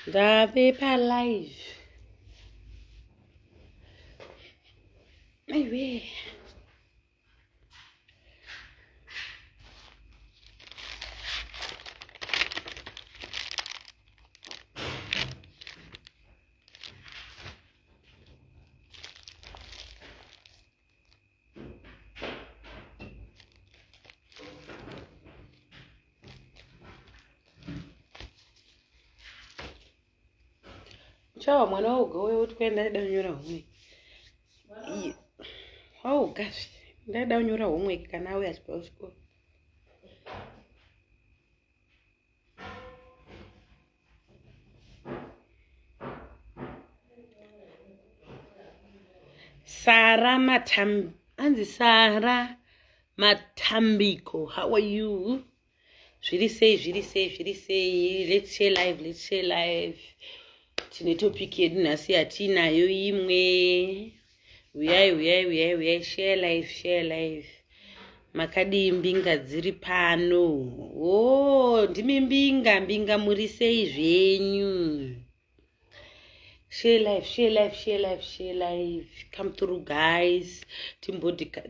Ndave palive. Aiwe. Chawa mwana woga uyo kuti kwai ndaida kunyora homework. Waoga zve. Ndaida kunyora homework kana auya achibva kuchikoro. Sara Matam anzi Sara Matambiko how are you zviri sei zviri sei zviri sei let's share live let's share live tine topic yedu nhasi yatiinayo imwe Huyai huyai huyai huyai share life share life. Makadii mbinga dziri pano. Oh, ndimi mbinga mbinga muri sei zvenyu. Share life share life share life share life. Come through guys.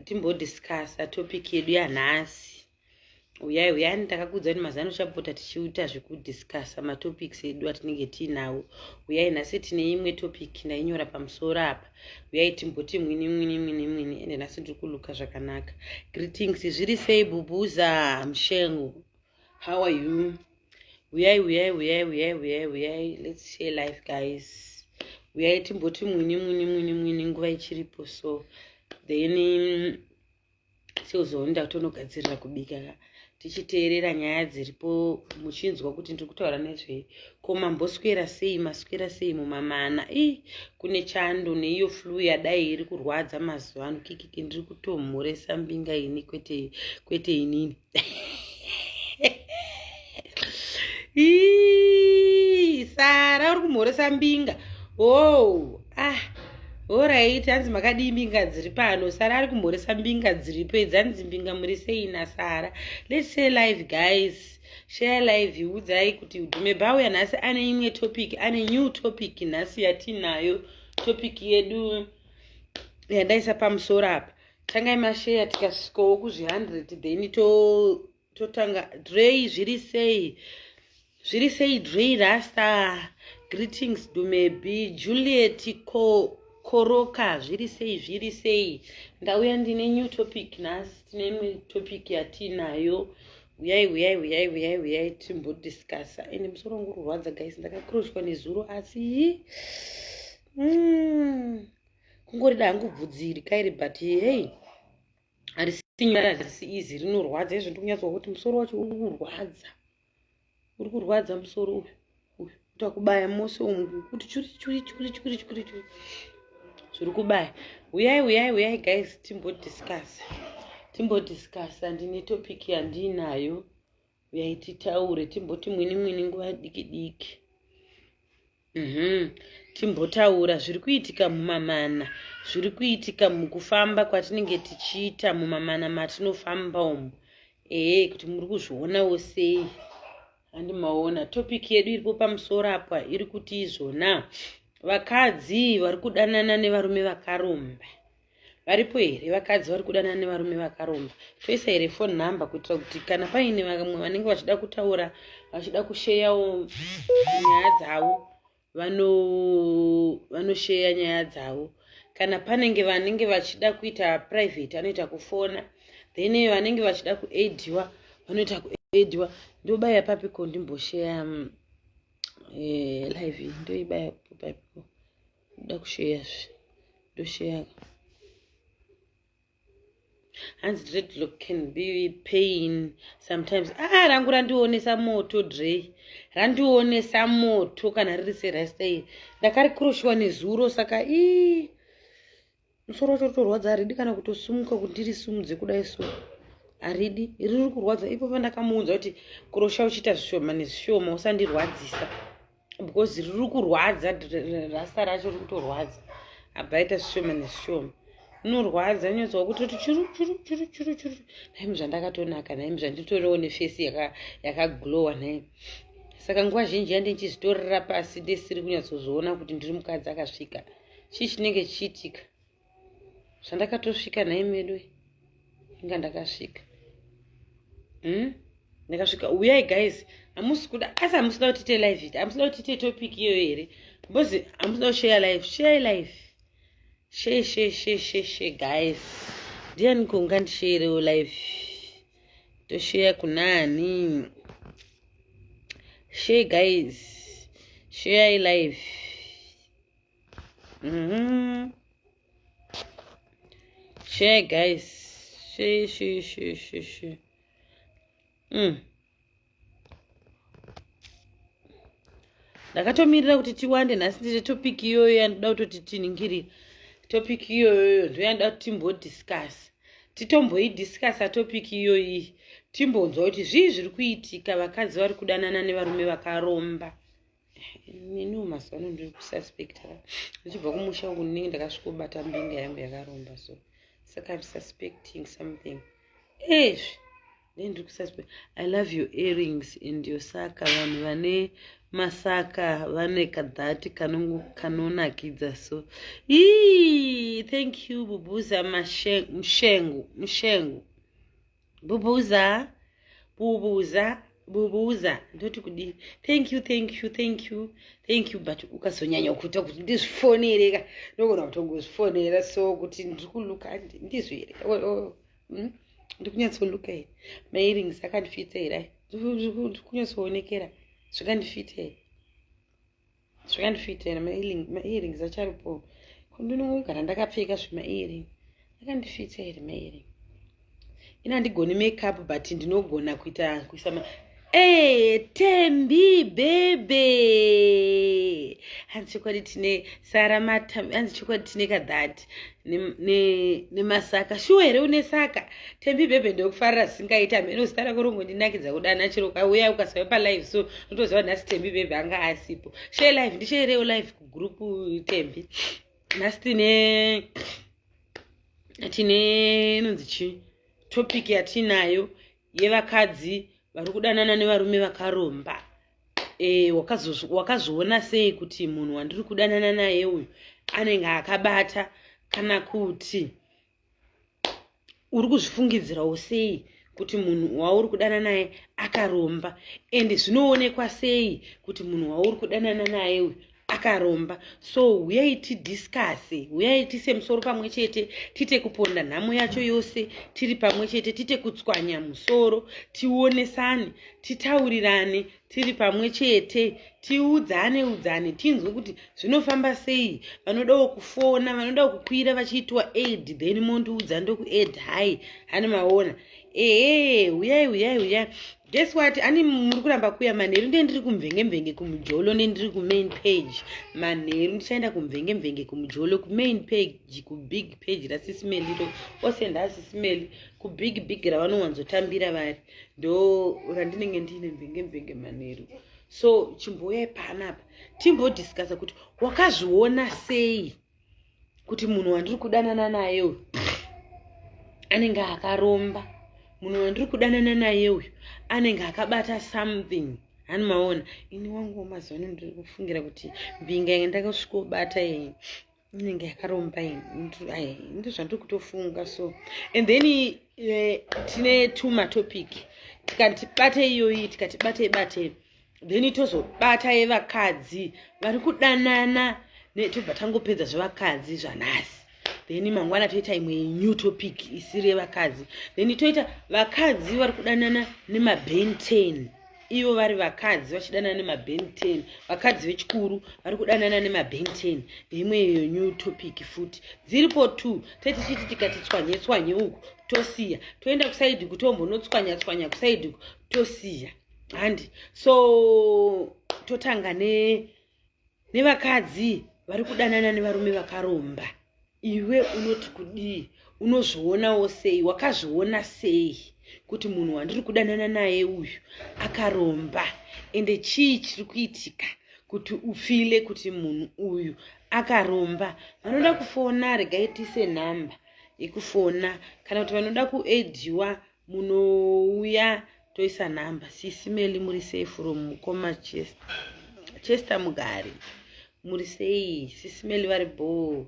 Timbodiscussa topic yedu yanhasi. Uyai uyai ndakakuudza kuti mazano chapota tichiita zvekudiscussa matopics edu atinenge tiinawo. Uyai nhasi tine imwe topic ndainyora pamusoro apa. Uyai timboti mwini mwini mwini mwini ende nhasi ndiri kuluka zvakanaka. Greetings zviri sei Bubhuza Mshengu? How are you? Uyai uyai uyai uyai uyai uyai let's share life guys. Uyai timboti mwini mwini mwini mwini nguva ichiripo so then tizoenda tonogadzirira kubika ka tichiteerera nyaya dziripo muchinzwa kuti ndiri kutaura nezvei ko mamboswera sei maswera sei mumamana i kune chando neiyo flu yadai iri kurwadza mazuva ano kikiki ndiri kutomhoresa mbinga ini kwete kwete inini Sara uri kumhoresa mbinga oh ah orit hanzi makadii mbinga dziri pano sara ari kumhoresa mbinga dziripo idzi hanzi mbinga muri sei nasara let's share live guys share live udzai kuti dhume bauya nhasi ane imwe topic ane new topic nhasi yatinayo topic yedu yandaisa pamusoro apa tangai masheya tikasvikawo kuzvi 100 then totanga to drey zviri sei zviri sei drey rasta greetings dumebi juliet ko koroka zviri sei zviri sei ndauya ndine new topic nhasi tine imwe topic yatiinayo uyai uyai uyai uyai uyai timbodiscussa ende musoro wangu kurwadza guys ndakakroshwa nezuro asi mm. Kungorida hangu bvudzi iri kairi but hey harisi nyore harisi easy rinorwadza izvo ndikunyatsoa kuti musoro wacho uri kurwadza uri kurwadza musoro uyu uyu kuita kubaya mose umu kuti churi churi churi churi churi churi zviri kubaya huyai huyai huyai guys timbodiscuss timbodiscussa ndine topic yandiinayo Uyai titaure timboti mwini mwini nguva diki diki. Mm Timbotaura zviri kuitika mumamana, zviri kuitika mukufamba kwatinenge tichiita mumamana matinofamba umu. Ehe, kuti muri kuzvionawo sei? Handi maona topic yedu iripo pamusoro apa iri kuti izvona vakadzi vari kudanana nevarume vakaromba. Varipo here vakadzi vari kudanana nevarume vakaromba? Toisa here phone number kuitira kuti kana paine vamwe vanenge vachida kutaura, vachida kusheyawo nyaya dzavo, vanosheya nyaya dzavo. Kana panenge vanenge vachida kuita private anoita kufona, then vanenge vachida kuediwa vanoita kuediwa. Ndobaya papiko ndimbosheya eh, live ndoibaya papiko ndoda kusheya zve ndosheya hanzi dreadlock can be pain sometimes ah rangu randionesa moto drey randionesa moto kana riri serasta iri ndakarikroshwa nezuro saka ii musoro wacho utorwadza haridi kana kutosumuka kuti ndirisumudze kudai so haridi riri kurwadza ipo pandakamuudza kuti kurosha uchiita zvishoma nezvishoma usandirwadzisa because riri kurwadza rasta racho riri kutorwadza abva aita zvishoma nezvishoma inorwadza inonzwa kutoti churu churu churu churu churu nhaimi zvandakatonaka nhaimi zvanditoriwo nefesi yakaglowa nhaimi. Saka nguva zhinji yandi ndichizvitorera pasi ndisiri kunyatsozviona kuti ndiri mukadzi akasvika. Chii chinenge chichiitika? Zvandakatosvika nhai medu, inga ndakasvika. Ndakasvika. Uyai guys, hamusi kuda, asi hamusi kuda kuti tiite live iti, hamusi kuda kuti tiite topic iyoyo here? Because hamusi kuda kushare live. Share live, share, share, share, share, share guys. Ndiani ko ungandisharewo live? Toshare kunani? Share guys, share live. Share guys, share, share, share, share, share. Ndakatomirira kuti tiwande nhasi ndite topic iyoyo yandoda kutoti tiningirira. Topic iyoyoyo ndoyandoda kuti timbodiscuss, titomboidiscussa topic iyoyi, timbonzwa kuti zvii zviri kuitika, vakadzi vari kudanana nevarume vakaromba. Neniwo mazuva ano ndiri kususpecta. Ndichibva kumusha uku ndinenge ndakasvikobata mbinga yangu yakaromba, so saka I'm suspecting something. Ezvi ndiri kususpect. I love your earrings and your saka. Vanhu vane masaka vane kadhati kanonakidza. So ii, thank you Bubuza Mshengu, Mshengu Bubuza, Bubuza, Bubuza. Ndoti kudii? Thank you, thank you, thank you, thank you. But ukazonyanya kuita kuti ndizvifonereka, ndogona kutongozvifonera so kuti ndiri kuluka ndizvo here? Ndiri kunyatsoluka here? Maearrings akandifitsa here? Ndiri kunyatsoonekera zvakandifita here? Zvakandifita here maearrings? Acharipo, ndinongogara ndakapfeka zvemaearring. Akandifitsa here maearring? Ina handigoni makeup, but ndinogona kuita kuisa ma. Hey, Tembi bebe, hanzi chokwadi tine Sara Mata, hanzi chokwadi tine kadhati nemasaka. Shuwa here une saka, Tembi bebe? Ndokufarira zvisingaita. Hameno zita rako rongondinakidza kudana. Chero ukauya ukasauya palive, so unotoziva nhasi Tembi bebe anga asipo. Share live, ndisharewo live kugroup, Tembi. Nhasi tine inonzi chii topic yatinayo yevakadzi vari kudanana nevarume vakaromba. Wakazviona sei kuti munhu wandiri kudanana naye uyu anenge akabata, kana kuti uri kuzvifungidzirawo sei kuti munhu wauri kudanana naye akaromba? And zvinoonekwa sei kuti munhu wauri kudanana naye uyu akaromba? So huyai tidiscusse, huyai tise musoro pamwe chete, tiite kuponda nhamo yacho yose tiri pamwe chete, tiite kutswanya musoro, tionesane, titaurirane tiri pamwe chete, tiudzane udzane, tinzwe kuti zvinofamba sei. Vanodawo kufona, vanodawo kukwira vachiitwa add, then mondiudza, ndokuadd. Hai, hani maona? Ehe, huyai, huyai, huyai. Guess what, ani muri kuramba kuya manheru? Ndiye ndiri kumvenge-mvenge kumujolo, nendiri kumain page. Manheru ndichaenda kumvenge-mvenge kumujolo, kumain page, kubig page raSisimeliro ose. NdaSisimeli kubig big ravanowanzotambira vari, ndo randinenge ndiine mvenge-mvenge manheru. So chimbouyai panapa timbodiscussa kuti wakazviona sei kuti munhu wandiri kudanana naye uyu anenge akaromba, munhu wandiri kudanana naye uyu anenge akabata something. Hani maona? Ini wangu mazuva ano ndiri kufungira kuti mbinga yange ndakasvikobata iyi inenge yakaromba iyi. Ndo zvandiri kutofunga. So and then tine two matopic. Tikati bate iyoyi, tikati batei batei, then tozobata yevakadzi vari kudanana, tobva tangopedza zvevakadzi zvanhasi. Then mangwana toita imwe new topic isiri yevakadzi. Then toita vakadzi vari kudanana nemaben 10, ivo vari vakadzi vachidanana nemaben 10, vakadzi vechikuru vari kudanana nemaben 10. Ndeimwe iyo new topic futi. Dziripo two. Tetichiti tikati tswanye tswanye uku, tosiya, toenda kuside kutombonotswanya tswanya kuside uku, tosiya handi. So totanga nevakadzi vari kudanana nevarume vakaromba. Iwe unoti kudii? Unozvionawo sei? Wakazviona sei kuti munhu wandiri kudanana naye uyu akaromba? Ende chii chiri kuitika kuti ufeele kuti munhu uyu akaromba? Vanoda kufona, regai tise nhamba yekufona, kana kuti vanoda kuaddiwa, munouya. Toisa nhamba. Sisi Meli muri sei from mukoma Chester, Chester Mugari. Muri sei? Sisi Meli vari bhoo.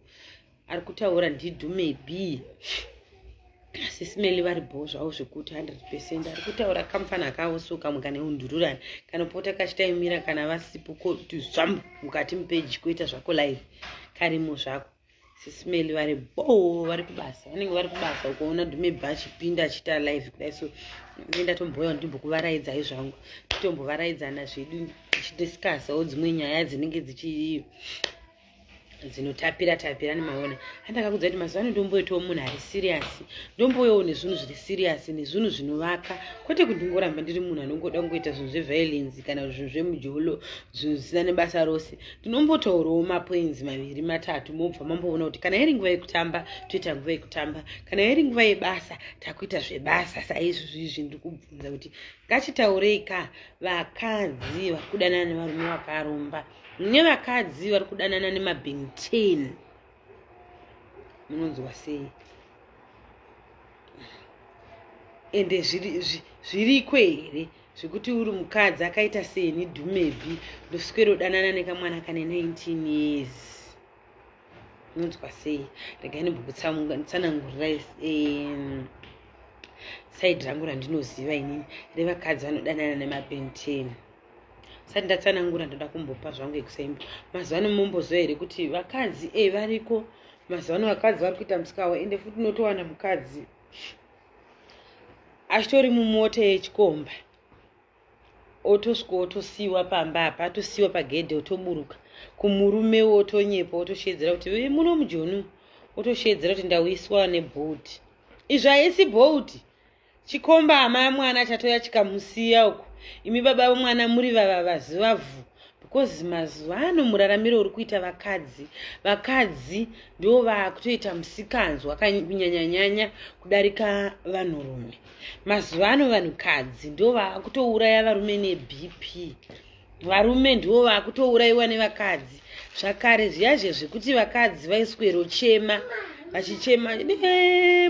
Ari kutaura ndiDhume B. Sisi Meli vari bhoo zvavo zvekuti 100%. Ari kutaura kamufana kavo so kamwe kane undururani kanopota kachitaimira kana vasipo kuti zvambu mukati mupeji kuita zvako live karimo zvako. Sisi Meli vari bhoo, vari kubasa, vanenge vari kubasa. Ukaona Dhume B achipinda achiita live kudai so ndatomboya ndimbokuvaraidzai zvangu, titombovaraidzana zvedu tichidiscusawo dzimwe nyaya dzinenge dzichi dzinotapira tapira. Nemaona andakakudza kuti mazuva ano ndomboitawo munhu ari serious, ndomboyawo nezvinhu zviri serious nezvinhu zvinovaka, kwete kuti ndingoramba ndiri munhu anongoda kungoita zvinhu zveviolence kana zvinhu zvemujolo, zvinhu zvisina nebasa rose. Ndinombotaurawo mapoints maviri matatu, mobva mamboona kuti kana iri nguva yekutamba toita nguva yekutamba, kana iri nguva yebasa takuita zvebasa. Saizvozvo izvi ndiri kubvunza kuti ngachitaurei ka, vakadzi vari kudanana nevarume vakaromba nevakadzi vari kudanana nemabenten, munonzwa sei? Ende zviriko here zvekuti uri mukadzi akaita seni Dhumebhi, ndoswera udanana nekamwana kane 19 years? Unonzwa sei? Regai ndimbokutsanangurirai side rangu randinoziva inini revakadzi vanodanana nemabenten. Sati ndatsanangura, ndoda kumbopa zvangu example. Mazuva ano mumboziva here kuti vakadzi variko mazuva ano, vakadzi vari kuita musikawa? Ende futi unotowana mukadzi achitori mumota yechikomba, otosvika otosiyiwa pamba apa, atosiyiwa pagedhe, otoburuka kumurume, otonyepa, otoshedzera kuti muno mujoni, otoshedzera kuti ndauyiswa neBolt. Izvi haisi Bolt. Chikomba ama mwana chatoya chikamusiya uko. Imi baba vemwana muri vava vazivavhu, because mazuva ano muraramiro uri kuita vakadzi, vakadzi ndo vakutoita musikanzwa kunyanyanyanya kudarika vanhurume. Mazuva ano vanhukadzi ndo vakutouraya varume neBP, varume ndivo vakutourayiwa nevakadzi. Zvakare zviyazve zvekuti vakadzi vaiswerochema vachichema,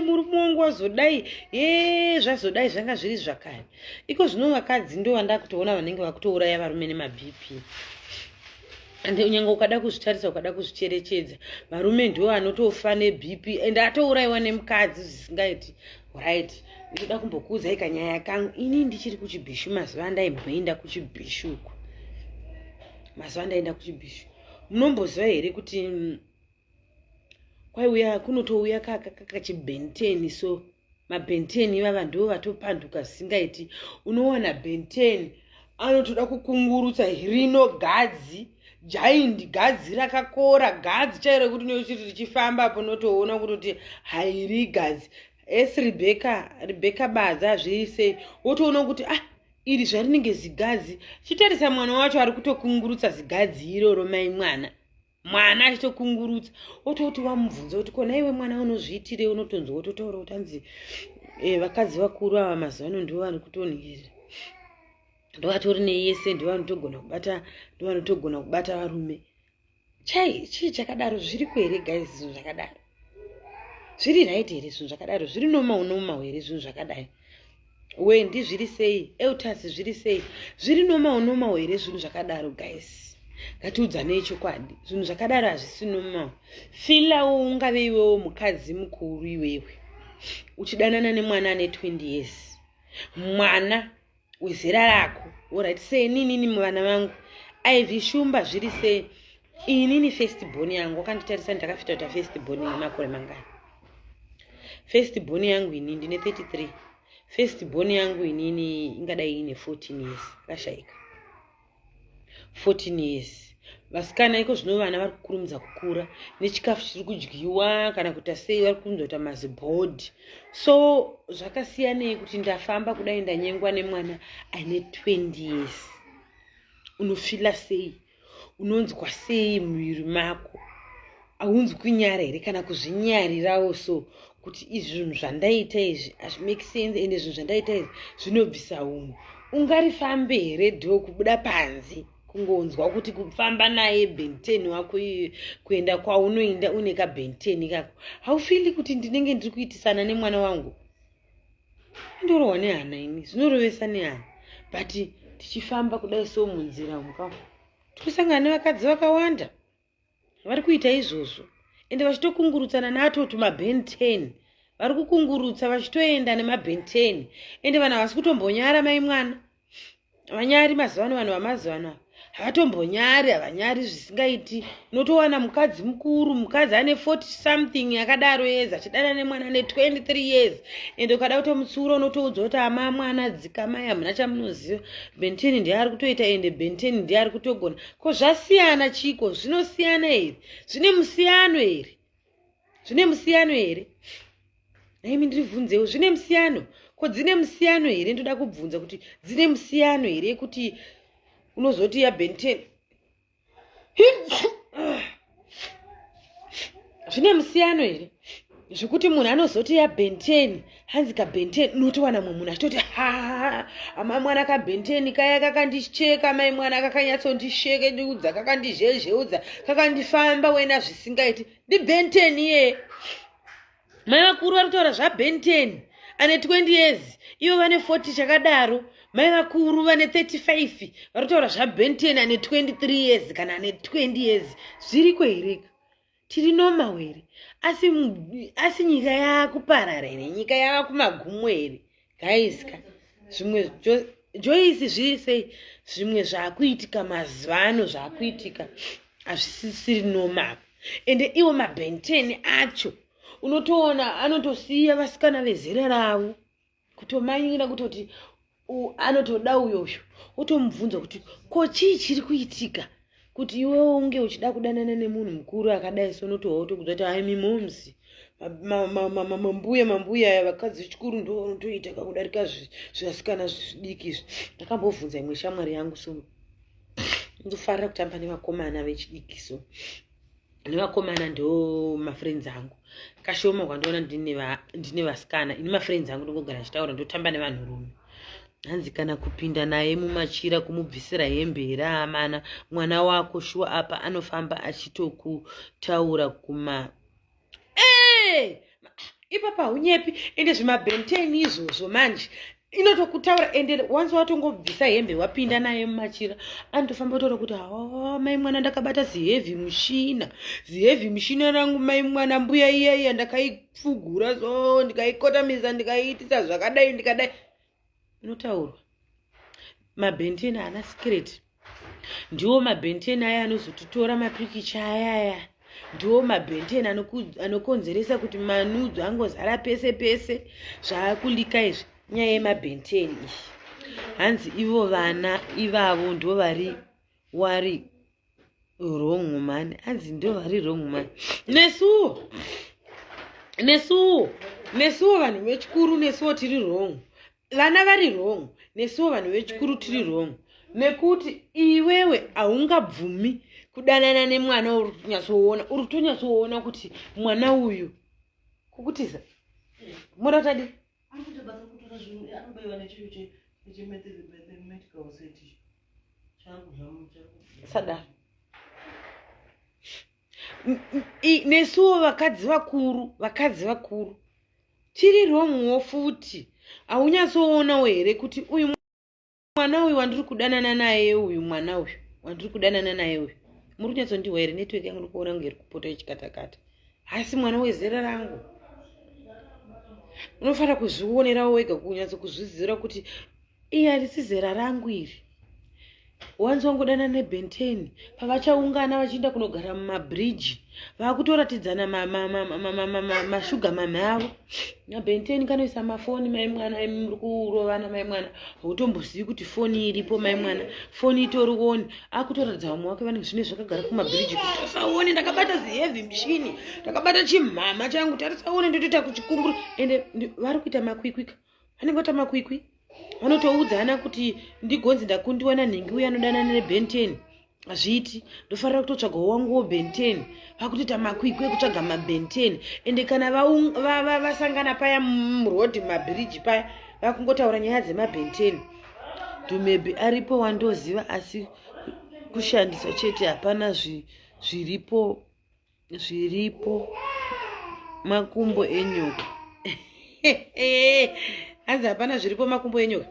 murume wangu wazodai, e zvazodai, zvanga zviri zvakare. Iko zvino vakadzi ndo vandakutoona vanenge vakutouraya varume nemaBP. And nyange ukada kuzvitarisa, ukada kuzvicherechedza, varume ndo vanotofa neBP and atourayiwa nemukadzi zvisingaiti. Right, ndoda kumbokuudzai kanyaya kangu. Ini ndichiri kuchibhishu, mazuva andaimboenda kuchibhishu uku, mazuva andaenda kuchibhishu, munomboziva here kuti kwaiuya kunotouya kakachibhenteni? So mabhenteni ivava ndo vatopanduka zvisingaiti. Unowana bhenteni anotoda kukungurutsa rino gadzi, giant gadzi rakakora, gadzi chairo rekuti unochiti richifamba apo unotoona kutoti hairi gadzi es. Rebeka, Rebeka Badza, zviri sei? Wotoona kuti ah, iri zvarinenge zigadzi. Chitarisa mwana wacho ari kutokungurutsa zigadzi iroro, mai mwana, mwana achitokungurutsa. Ototi wamubvunza kuti kona iwe mwana unozviitirei? Unotonzwa wototaura kuti anzi vakadzi vakuru ava mazuva ano ndivo vari kutonhirira, ndovatori neyese, ndivo vanotogona kubata, ndo vanotogona kubata varume. Chai, chii chakadaro? Zviriko here guys zvinhu zvakadaro? Zviri right here zvinhu zvakadaro? Zviri normal normal here zvinhu zvakadai? Wendi, zviri sei? Eutas, zviri sei? Zviri normal normal here zvinhu zvakadaro guys? Ngatiudzanei chokwadi, zvinhu zvakadaro hazvisi normal. Filawo ungave iwewo mukadzi mukuru iwewe uchidanana nemwana ane 20 years, mwana wezera rako. Alright, seninini vana vangu, Ivy Shumba, zviri sei? Inini first born yangu, wakanditarisa ndakafita kuita first born nemakore mangani? First born yangu ini ndine 33. First born yangu inini ingadai ine 14 years, akashayika 14 years. Vasikana iko zvino vana vari kukurumidza kukura nechikafu chiri kudyiwa kana kuita sei, vari kukurumidza kuita mazibhodhi. So zvakasiyanei kuti ndafamba kudai ndanyengwa nemwana aine 20 years? Unofila sei? Unonzwa sei muviri mako? Haunzwi kunyara here kana kuzvinyarirawo so kuti izvi zvinhu zvandaita izvi hazvimake sense, ende zvinhu zvandaita izvi zvinobvisa unhu? Ungarifambe here dho kubuda panze kungonzwa kuti kufamba naye benten wako kuenda kwaunoinda une kabenten kako? Haufili kuti ndinenge ndiri kuitisana nemwana wangu? Ndorohwa nehana ini, zvinorovesa nehana. But tichifamba kudai so munzira muka tikusangana nevakadzi vakawanda vari kuita izvozvo, ende vachitokungurutsana nato tumaben 10 vari kukungurutsa vachitoenda nemaben 10, ende vanhu havasi kutombonyara. Mai mwana vanyari mazuva ano, vanhu vamazuva ano havatombonyari, havanyari zvisingaiti. Unotowana mukadzi mukuru, mukadzi ane 40 something yakadaro years, achidana nemwana ane 23 years, ende ukada kutomutsiura unotoudzwa kuti ama mwana dzikamai, hamuna chamunoziva, benten ndiye ari kutoita, ende benten ndiye ari kutogona. Ko zvasiyana chiko? Zvinosiyana here? Zvine musiyano here? Zvine musiyano here? Naimi ndiribvunzewo, zvine musiyano? Ko dzine musiyano here? Ndoda kubvunza kuti dzine musiyano here kuti unozoti yabenten zvine musiyano here, zvekuti munhu anozoti yabenten, hanzi kabenten, unotowana mumwe munhu achitoti, ha, ama mwana, kabenten kaya kakandicheka, mai mwana, kakanyatsondishekeudza, kakandizhezheudza, kakandifamba wena zvisingaiti. Ndibenten iye. Mai vakuru vari kutaura zvabenten ane 20 years, ivo vane 40 chakadaro. Mai vakuru vane 35 vari kutaura zvabenten ane 23 years kana ane 20 years. Zviriko hereka? Tiri normal here? Asi nyika yakuparara here? Nyika yava kumagumo here, guys? Ka zvimwe Joyce, zviri sei? Zvimwe zvaakuitika mazuva ano, zvaakuitika hazvisisiri normal. Ende iwo mabhenteni acho unotoona anotosiya vasikana vezera ravo kutomanyira kutoti anotoda uyoyo. Wotomubvunza kuti ko chii chiri kuitika kuti iwewo unge uchida kudanana nemunhu mukuru akadai so? Unotohwa utokudza kuti ai mimoms, mambuya, mambuya aya, vakadzi vechikuru ndo vanotoita kakudarika zvivasikana zvidiki izvi. Ndakambobvunza imwe shamwari yangu so, ndofarira kutamba nevakomana vechidiki, so nevakomana ndo mafriends angu kashoma. Kwandiona ndine vasikana ini mafriends angu, ndongogara ndichitaura ndotamba nevanhurume. Hanzi kana kupinda naye mumachira, kumubvisira hembe here? Amana, mwana wako shuwa. Apa anofamba achitokutaura kuma hey! Ipapa haunyepi. Ende zvimabhenteni izvozvo manje inotokutaura. Ende wanzi watongobvisa hembe, wapinda naye mumachira, anotofamba kutaura kuti, ha, mai mwana, ndakabata ziheavy mushina, ziheavy mushina rangu, mai mwana, mbuya iyaiya ndakaipfugura so, ndikaikotamisa, ndikaiitisa zvakadai, ndikadai. Inotaurwa mabhenteni haana secret. Ndiwo mabhenteni aya anozotitora mapikicha ayaya, ndiwo mabhenteni anokonzeresa kuti manudzo angozara pese pese, zvaakulika izvi, nyaya yemabhenteni iyi. Hanzi ivo vana ivavo ndo vari wari wrong man. Hanzi ndo vari wrong man. Nesuwo, nesuwo, nesuwo vanhu vechikuru, nesuwo tiri wrong. Vana vari wrong, nesuwo vanhu vechikuru tiri wrong, nekuti iwewe haungabvumi kudanana nemwana uri kunyatsoona, uri kutonyatsoona kuti mwana uyu kukutiza moda kutadi. Ari kuita basa kutora zvinhu, anobaiwa nechicho chemedical set changu zvamu. Sadaro. Nesuwo vakadzi vakuru, vakadzi vakuru tiri wrongwo futi. Haunyatsoonawo here kuti uyu mwana uyu wandiri kudanana naye, uyu mwana uyu wandiri kudanana naye uyu? Muri kunyatsondiwa here? Network yangu ndikuona kunge iri kupota ichikatakata. Asi mwana wezera rangu unofanira kuzvionerawo wega, kunyatso kuzviziva kuti iye harisi zera rangu iri. Wanzi wangodana nebhenteni, pavachaungana vachienda kunogara mumabhiriji, vakutoratidzana mashuga mami avo. Mabhenteni kanoisa mafoni, mai mwana, muri kurovana, mai mwana, hautombozivi kuti foni iripo, mai mwana, foni itori on. Akutoratidza vamwe wake vanenge zvine zvakagara kumabhiriji kuti tasaone ndakabata ziheavy machine, ndakabata chimhama changu, tarisaone ndotoita kuchikumbura. Ende vari kuita makwikwika, vanenge vaita makwikwi, vanotoudzana kuti ndigonzi ndakundiwa nanhingi uyo anodanana nebenten, hazviiti, ndofanira kutotsvagawo wanguwo benten. Vakutoita makwikwi ekutsvaga mabenten. Ende kana vasangana paya murodhi, mumabhiriji paya, vakungotaura nyaya dzemabenten. Dumebi aripo wandoziva, asi kushandiswa chete, hapana zviripo, zviripo makumbo enyoka. Hanzi hapana zviripo makumbo enyoka.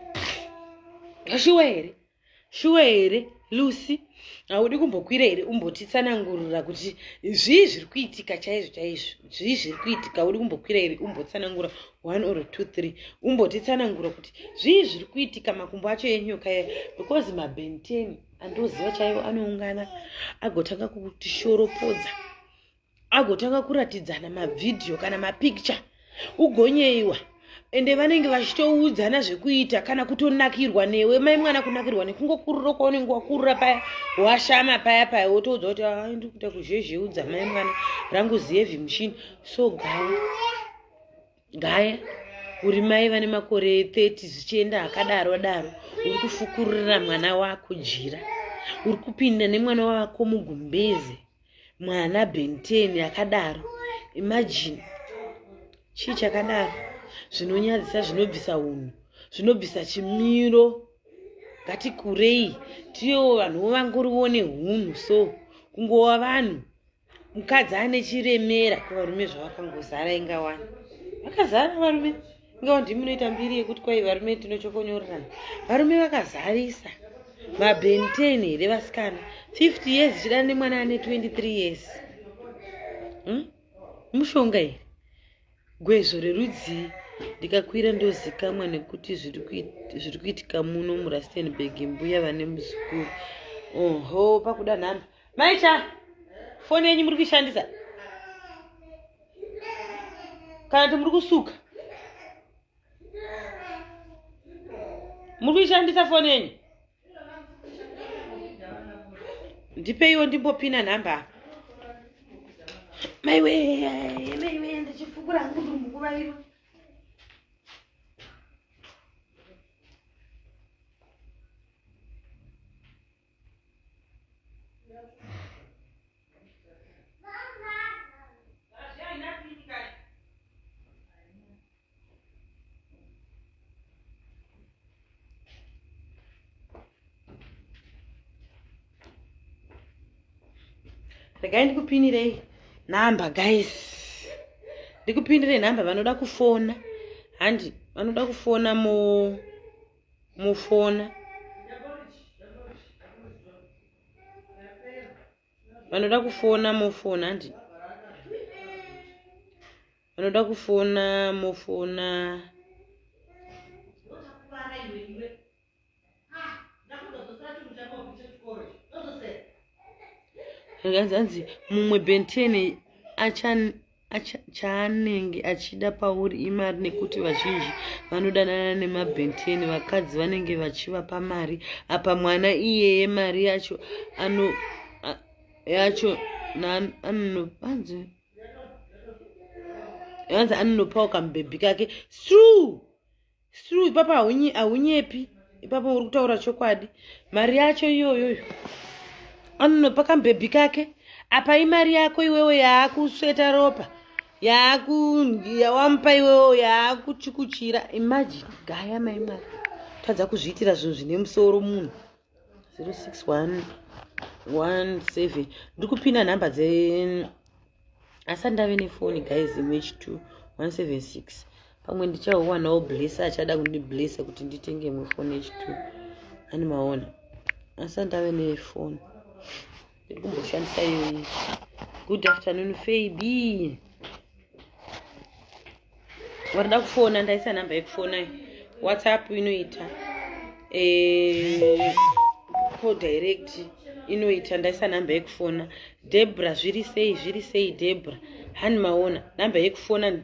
Shuwa here? Shuwa here Lucy? Haudi kumbokwira here umbotitsanangurira kuti zvii zviri kuitika chaizvo chaizvo? Zvii zviri kuitika? Haudi kumbokwira here umbotsanangura 1 or 2 3 umbotitsanangura kuti zvii zviri kuitika makumbo acho enyoka ya because mabenteni andoziva chaivo anoungana agotanga kutishoropodza agotanga kuratidzana mavhidhiyo kana mapicture ugonyeiwa ende vanenge vachitoudzana zvekuita kana kutonakirwa newe mai mwana kunakirwa nekungokurura kwaunenge wakurura paya washama paya paya wotoudza kuti ah, ndiri kuita kuzhezheudza mai mwana rangu ziheavy mushini so gaya gaya uri mai vane makore 30 zvichienda akadaro adaro uri kufukurira mwana wako jira uri kupinda nemwana wako mugumbeze mwana benten akadaro imagine chii chakadaro zvinonyadzisa zvinobvisa unhu zvinobvisa chimiro ngatikurei tiyewo vanhuwo vangoriwo nehunhu so kungova vanhu mukadzi ane chiremera kuvarume zvavakangozara ingawani vakazara varume ingawa ndimi munoita mbiri yekuti kwai varume tinochokonyorerana varume vakazarisa mabenten here vasikana 50 years chidana nemwana ane 23 years hmm? Mushonga here? Gwezvo rerudzii? Ndikakwira ndozikamwa nekuti zviri kuitika muno muRustenburg mbuya vane muzukuru. Oho, pakuda nhamba. Maicha, foni yenyu muri kuishandisa? Kana kuti muri kusuka? Muri kuishandisa foni yenyu? Ndipeiwo ndimbopina nhamba apa. Maiwe, maiwe, ndichifukura hangu ndumbu kuvaiwa. Regai ndikupinirei nhamba guys, ndikupinirei nhamba. Vanoda kufona handi, vanoda kufona mufona vanoda kufona mofona handi, vanoda kufona mofona. Hanzi mumwe benteni chaanenge achida pauri imari nekuti vazhinji vanodanana nemabhenteni vakadzi vanenge vachivapa mari apa mwana iyeye mari yacho ano yacho hanzi hanzi anonopawo kamubhebhi kake. True, true. Ipapa haunyepi, ipapo uri kutaura chokwadi. Mari yacho iyoyoyo anonopa kamubhebhi kake apa imari yako iwewe yaakusveta ropa yaakuwamupa iwewe yaakuchikuchira. Imagine gaya mai mwana tadza kuzviitira zvinhu zvine musoro munhu. 06117 ndiri kupinda nhamba dze asi ndave nefoni guys, imwe h2 176 pamwe ndichauwanawo blesser achada kundiblesser kuti nditenge imwe foni h2 ani maona asi ndave nefoni ndiri kumboshandisa iyoyi. Good afternoon Fabi, warida kufona ndaisa nhamba yekufona. WhatsApp inoita, call direct inoita, ndaisa nhamba yekufona. Debra, zviri sei? Zviri sei Debra? Hani maona nhamba yekufona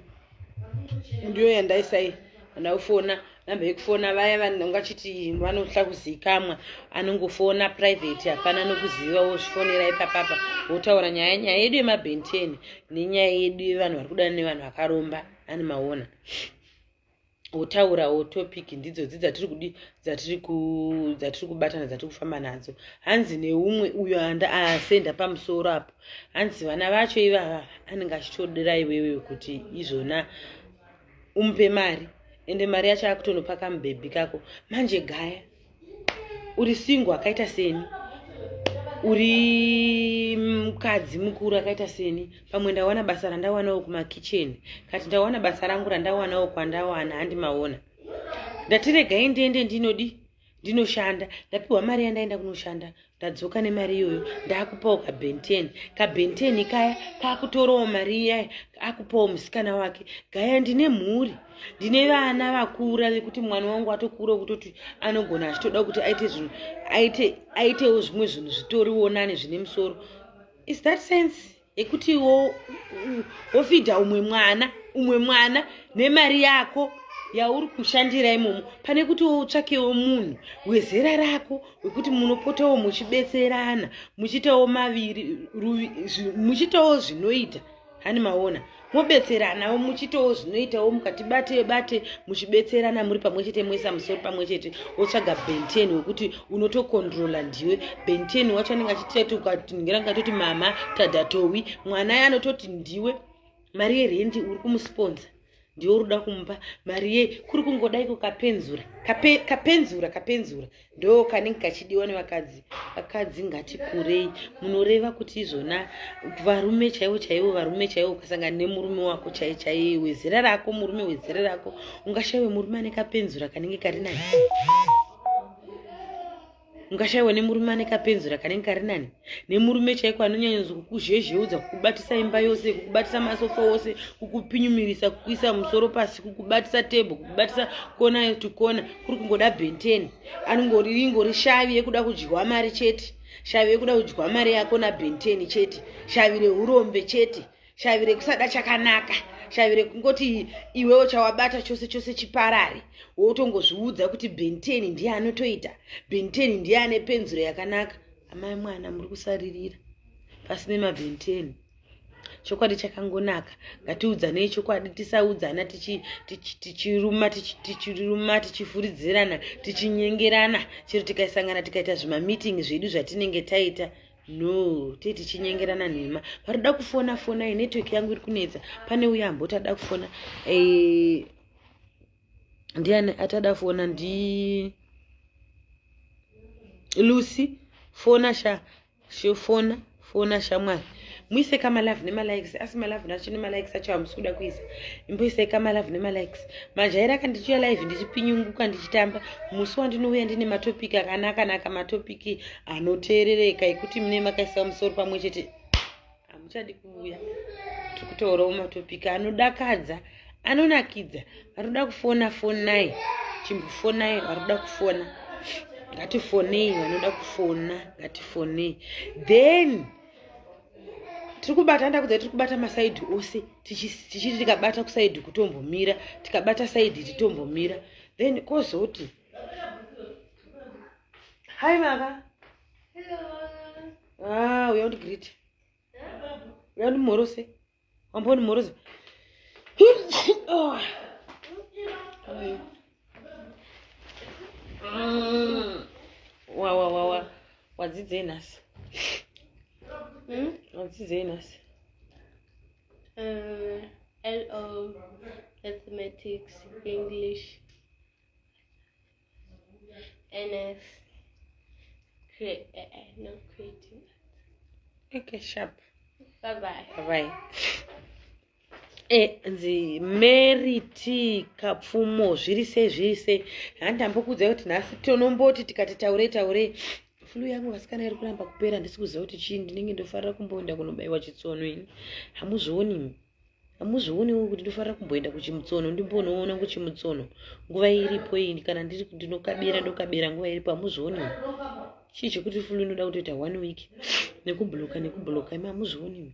ndiyo yandaisai ndakufona nhamba yekufona. Vaya vanonga vachiti vanohla kuzikamwa anongofona private, hapana nokuziva, wozvifonera ipapapa wotaura nyaya, nyaya yedu yemabhenteni nenyaya yedu yevanhu vari kudana nevanhu vakaromba. Ani maona wotaurawo topic ndidzodzi dzatiri kudi dzatiri kubatana dzatiri kufamba nadzo. Hanzi neumwe uyo asenda pamusoro apo, hanzi vana vacho ivava anenge achitodira iwewe kuti izvona umupe mari, ende mari yacho akutonopa kamubhebhi kako. Manje gaya uri single akaita seni, uri mukadzi mukuru akaita seni, pamwe ndawana basa randawanawo kumakicheni kati ndawana basa rangu randawanawo kwandawana, handi maona. Ndati regai ndiende ndinodi ndinoshanda. Ndapiwa mari yandaenda kunoshanda, ndadzoka nemari iyoyo, ndakupawo kabenten. Kabenten kaya kakutorawo mari iyaya, akupawo musikana wake. Gaya, ndine mhuri, ndine vana vakura, vekuti mwana wangu atokura kutoti anogona achitoda kuti aite zvinhu, aite aitewo zvimwe zvinhu zvitoriwo nani zvine musoro. Is that sense yekuti wofidha umwe mwana, umwe mwana nemari yako yauri kushandira imomo, pane kuti utsvakewo munhu wezera rako wekuti munopotawo muchibetserana, muchiitawo maviri, muchiitawo zvinoita? Hani maona, mobetseranawo, muchiitawo zvinoitawo, mukati bate bate, muchibetserana muri pamwe chete, moisa musoro pamwe chete. Wotsvaga benten wekuti unotokontrola ndiwe. Benten wacho anenge achitati ukatingira ngatoti mama tadhatowi, mwana anototi ndiwe. Mari yerendi uri kumusponsa, ndiwe uri kuda kumupa mari ye kuri kungodaiko. Kapenzura, kapenzura, kapenzura ndo kanenge kachidiwa nevakadzi. Vakadzi, ngatikurei. Munoreva kuti izvona varume chaivo chaivo, varume chaivo, ukasangana nemurume wako chai chaiye wezera rako, murume wezera rako, ungashayiwe murume ane kapenzura kanenge kari nani? Ungashayiwa nemurume ane kapenzura kanenge kari nani nemurume chaiko anonyanyonzi kukuzhezheudza, kukubatisa imba yose, kukubatisa masofa ose, kukupinyumirisa, kukuisa musoro pasi, kukubatisa tebho, kukubatisa kona to kona, kuri kungoda bhenteni anongori ingori shavi yekuda kudyiwa mari chete, shavi yekuda kudyiwa mari yako nabhenteni chete, shavi reurombe chete, shavi rekusada chakanaka, shavi rekungoti iwewo chawabata chose chose chiparare, wotongozviudza kuti bhenteni ndiye anotoita, bhenteni ndiye ane penzuro yakanaka. Amai mwana, muri kusaririra pasine mabhenteni. Chokwadi chakangonaka, ngatiudzanei chokwadi, tisaudzana tichiruma, tichiruma, tichifuridzirana, tichinyengerana. Chero tikaisangana tikaita zvimameeting zvedu zvatinenge taita, no tee tichinyengerana nhema. Varikuda kufona, fonai. Network yangu iri kunetsa. Pane uyo amboti ada kufona, ndiani atada fona? Ndi Lucy. Fona sha, fona, fona shamwari. Muise kamalove nemalikes, asi malove nacho nemalikes acho hamusi kuda kuisa. Imboisai kamalove nemalikes. Majaira akandichiuya live ndichipinyunguka, ndichitamba. Musi wandinouya ndine matopic akanaka naka, matopic anoteerereka ekuti mune makaisa musoro pamwe chete, hamuchadi kuuya. Tiri kutaurawo matopic anodakadza, anonakidza. Varikuda kufona, fonai, chimbofonai. Varikuda kufona, ngatifonei. Vanoda kufona, ngatifonei. Then tiri kubata, ndakudza, tiri kubata masaidhi ose, tichiti tikabata kusaidhi kutombomira, tikabata saidhi titombomira. Then kozoti, hi maka. Ah, uya undigreet, uya undimhorose, wambondimhorosa. Oh. Wa wa wa wa, wadzidzei nhasi? Hmm? Wadzidzei nhasi? LO, Mathematics, English, NS, no, creative. Okay, sharp. Bye bye. Bye. Nzi Mary T Kapfumo, zviri sei, zviri sei? Handambokuudzai kuti nhasi tonomboti tikati taurei taurei. Flu yangu, vasikana, iri kuramba kupera, handisi kuziva kuti chii. Ndinenge ndofarira kumboenda kunobayiwa chitsono ini. Hamuzvioni, hamuzvioniwo kuti ndofarira kumboenda kuchimutsono, ndimbonoona kuchimutsono nguva iripo iyi? Kana ndiri ndinokabira, ndokabira nguva iripo. Hamuzvioniwo chii chekuti flu inoda kutoita one week nekubloka, nekubloka? Imi hamuzvioniwo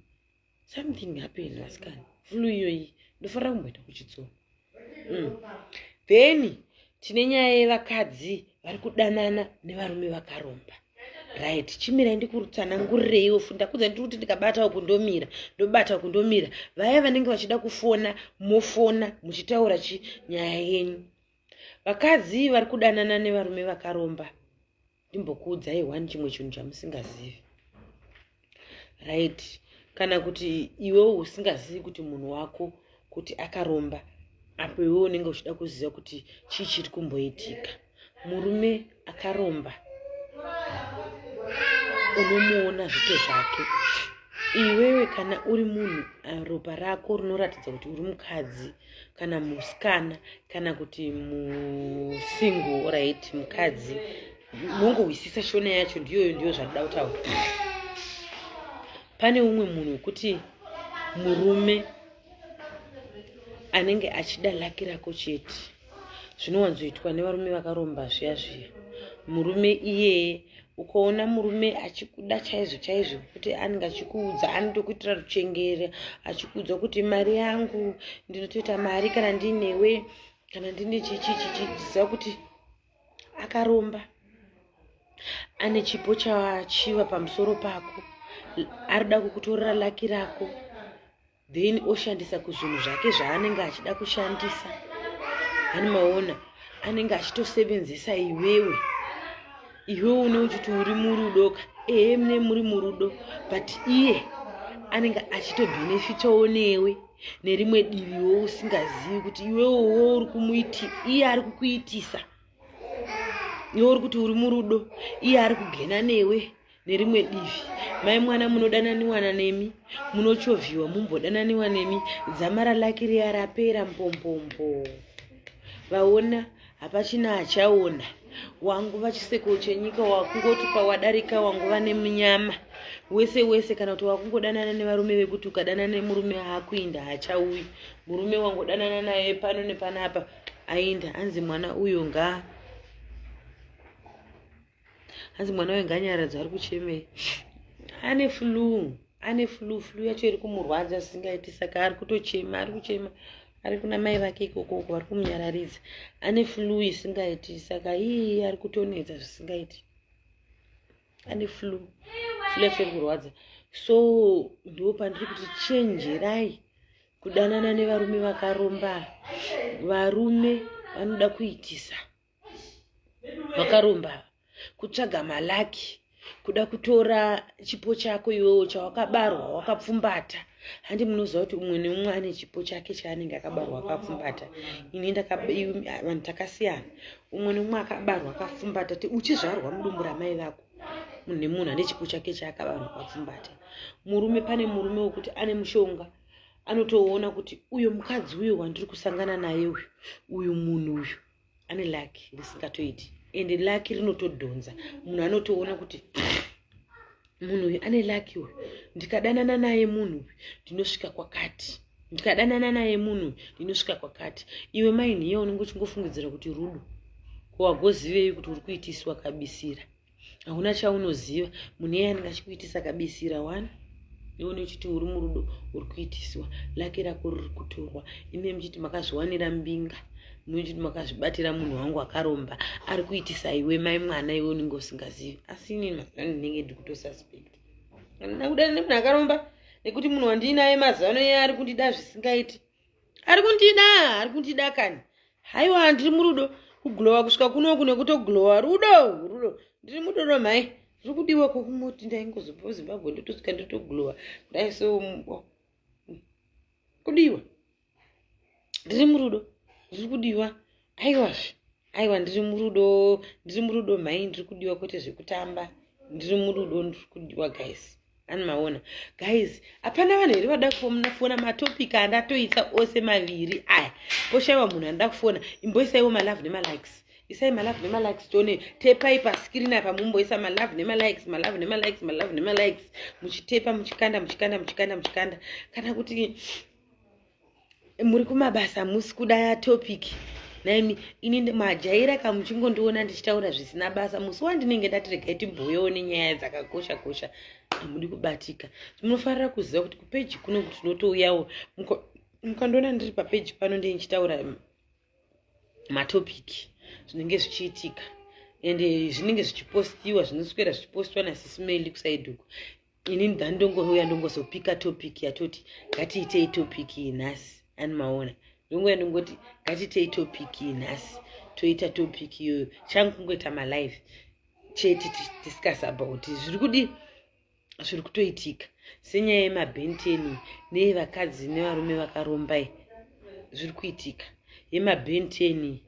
something happen, vasikana? Flu iyoyi, ndofarira kumboenda kuchitsono. Then tine nyaya yevakadzi vari kudanana nevarume vakaromba. Right, chimirai ndikutsanangurireiwo. Ndakudza, ndiri kuti ndikabata uku ndomira, ndobata uku ndomira. Vaya vanenge vachida kufona, mofona muchitaura chi nyaya yenyu. Vakadzi vari kudanana nevarume vakaromba, ndimbokuudzai one chimwe chinhu chamusingazivi, right? Kana kuti iwewo usingazivi kuti munhu wako kuti akaromba, apo iwewo unenge uchida kuziva kuti chii chiri kumboitika. Murume akaromba unomuona zvito zvake. Iwewe kana uri munhu, ropa rako rinoratidza kuti uri mukadzi kana musikana kana kuti musingle, right? Mukadzi unongohwisisa Shona yacho, ndiyoyo, ndiyo zvandoda kutaura. Pane umwe munhu wekuti murume anenge achida luck rako chete. Zvinowanzoitwa nevarume vakaromba zviya zviya. Murume iyeye, ukaona murume achikuda chaizvo chaizvo, kuti anenge achikuudza, anotokuitira ruchengere, achikuudza kuti mari yangu, ndinotoita mari kana ndinewe, kana ndine chichichichi, ziva kuti akaromba, ane chipo chachiva pamusoro pako, arida kukutorera luck rako, then oshandisa kuzvinhu zvake zvaanenge achida kushandisa. Hani maona, anenge achitosevenzesa iwewe. Iwewe une uchiti uri murudo ka? Ehe, mune muri murudo, but iye anenge achitobhenefitawo newe nerimwe diviwo, usingazivi kuti iwewewo uri kumuiti, iye ari kukuitisa. Iwe uri kuti uri murudo, iye ari kugena newe nerimwe divi. Mai mwana, munodananiwana nemi, munochovhiwa, mumbodananiwa nemi, dzamara luck riya rapera, mbombombo, vaona hapachina achaona. Wanguva chiseko chenyika, wakungoti pawadarika wanguva nemunyama wese wese, kana kuti wakungodanana nevarume vekuti ukadanana nemurume haakuinda, haachauyi. Murume wangodanana naye pano nepanapa, ainda. Anzi mwana uyo nga, hanzi mwana uyo nganyaradzwa, ari kuchemei? Ane flu, ane flu. Flu yacho iri kumurwadza zvisingaiti, saka ari kutochema, ari kuchema, ari kuna mai vake ikokoko, vari kumunyararidza. Ane flu isingaiti, saka ii ari kutonetsa zvisingaiti. Ane flu, flu yacho iri kurwadza. So ndo pandiri kuti chenjerai kudanana nevarume vakaromba. Varume vanoda kuitisa vakaromba, kutsvaga maluck, kuda kutora chipo chako iwewo chawakabarwa wakapfumbata. Handi munoziva kuti umwe neumwe ane chipo chake chaanenge akabarwa akapfumbata? Ini vanhu takasiyana. Umwe neumwe akabarwa akapfumbata. Uchizvarwa mudumbu ramai vako, munhu nemunhu ane chipo chake chaakabarwa akapfumbata. Murume, pane murume wekuti ane mushonga, anotoona kuti uyo mukadzi uyo wandiri kusangana naye uyu, uyu munhu uyu ane luck risingatoiti, ende luck rinotodhonza. Munhu anotoona kuti munhu uyu ane luck uyu, ndikadanana naye munhu uyu ndinosvika kwakati, ndikadanana naye munhu uyu ndinosvika kwakati. Iwe mainhiye unenge uchingofungidzira kuti rudo. Ko wagozivei kuti uri kuitiswa kabisira? Hauna chaunoziva. Munhu iye anenge achikuitisa kabisira one, iwe uchiti uri murudo, uri kuitiswa, luck rako riri kutorwa. Ime muchiti makazviwanira mbinga, muchiti makazvibatira munhu wangu akaromba ari kuitisa iwe mai mwana, iwe unenge usingazivi. Asi inini mazuva ano ndinenge ndiri kutosuspect, handina kudana nemunhu akaromba, nekuti munhu wandiinaye mazuva ano iye ari kundida zvisingaiti, ari kundida, ari kundida kani. Haiwa, ndiri murudo, kuglowa kusvika kunoku nekutoglowa. Rudo, rudo, ndiri mudodo mhai, ndiri kudiwa. Kokumoti ndaingozobva Zimbabwe, ndotosvika ndotoglowa kudai. So kudiwa, ndiri murudo, ndiri kudiwa. Aiwazve, aiwa, ndiri murudo, ndiri murudo mhai, ndiri kudiwa, kwete zvekutamba. Ndiri murudo, ndiri kudiwa, guys. Ani maona, guys, hapana vanhu here vada kufona? Matopic andatoisa ose maviri aya, poshayiwa munhu anoda kufona. Imboisaiwo malove nemalikes, isai malove nemalikes tione. Tepai pascreen apa, mumboisa malove nemalikes, malove nemalikes, malove nemalikes, muchitepa, muchikanda, muchikanda, muchikanda, muchikanda. Kana kuti muri kumabasa, musi kuda topic naimi, ini majaira kamuchingondiona ndichitaura zvisina basa. Musi wandinenge ndati regai timbouyawo nenyaya dzakakosha kosha, hamudi kubatika. Munofanira kuziva kuti kupeji kuno kuti tinotouyawo. Mukandiona ndiri papeji pano, ndee ndichitaura matopic, zvinenge zvichiitika, ende zvinenge zvichipostiwa, zvinoswera zvichipostiwa nasisimeli kuside uku. Ini ndandongouya, ndongozopika topic yatoti ngatiitei topic iyi nhasi. Ani maona, ndongouya ndongoti ngatiitei topic iyi nhasi, toita topic iyoyo. Changu kungoita malive chete, discuss about zviri kudi, zviri kutoitika, senyaya yemabhenteni neyevakadzi nevarume vakarombai. Zviri kuitika yemabhenteni,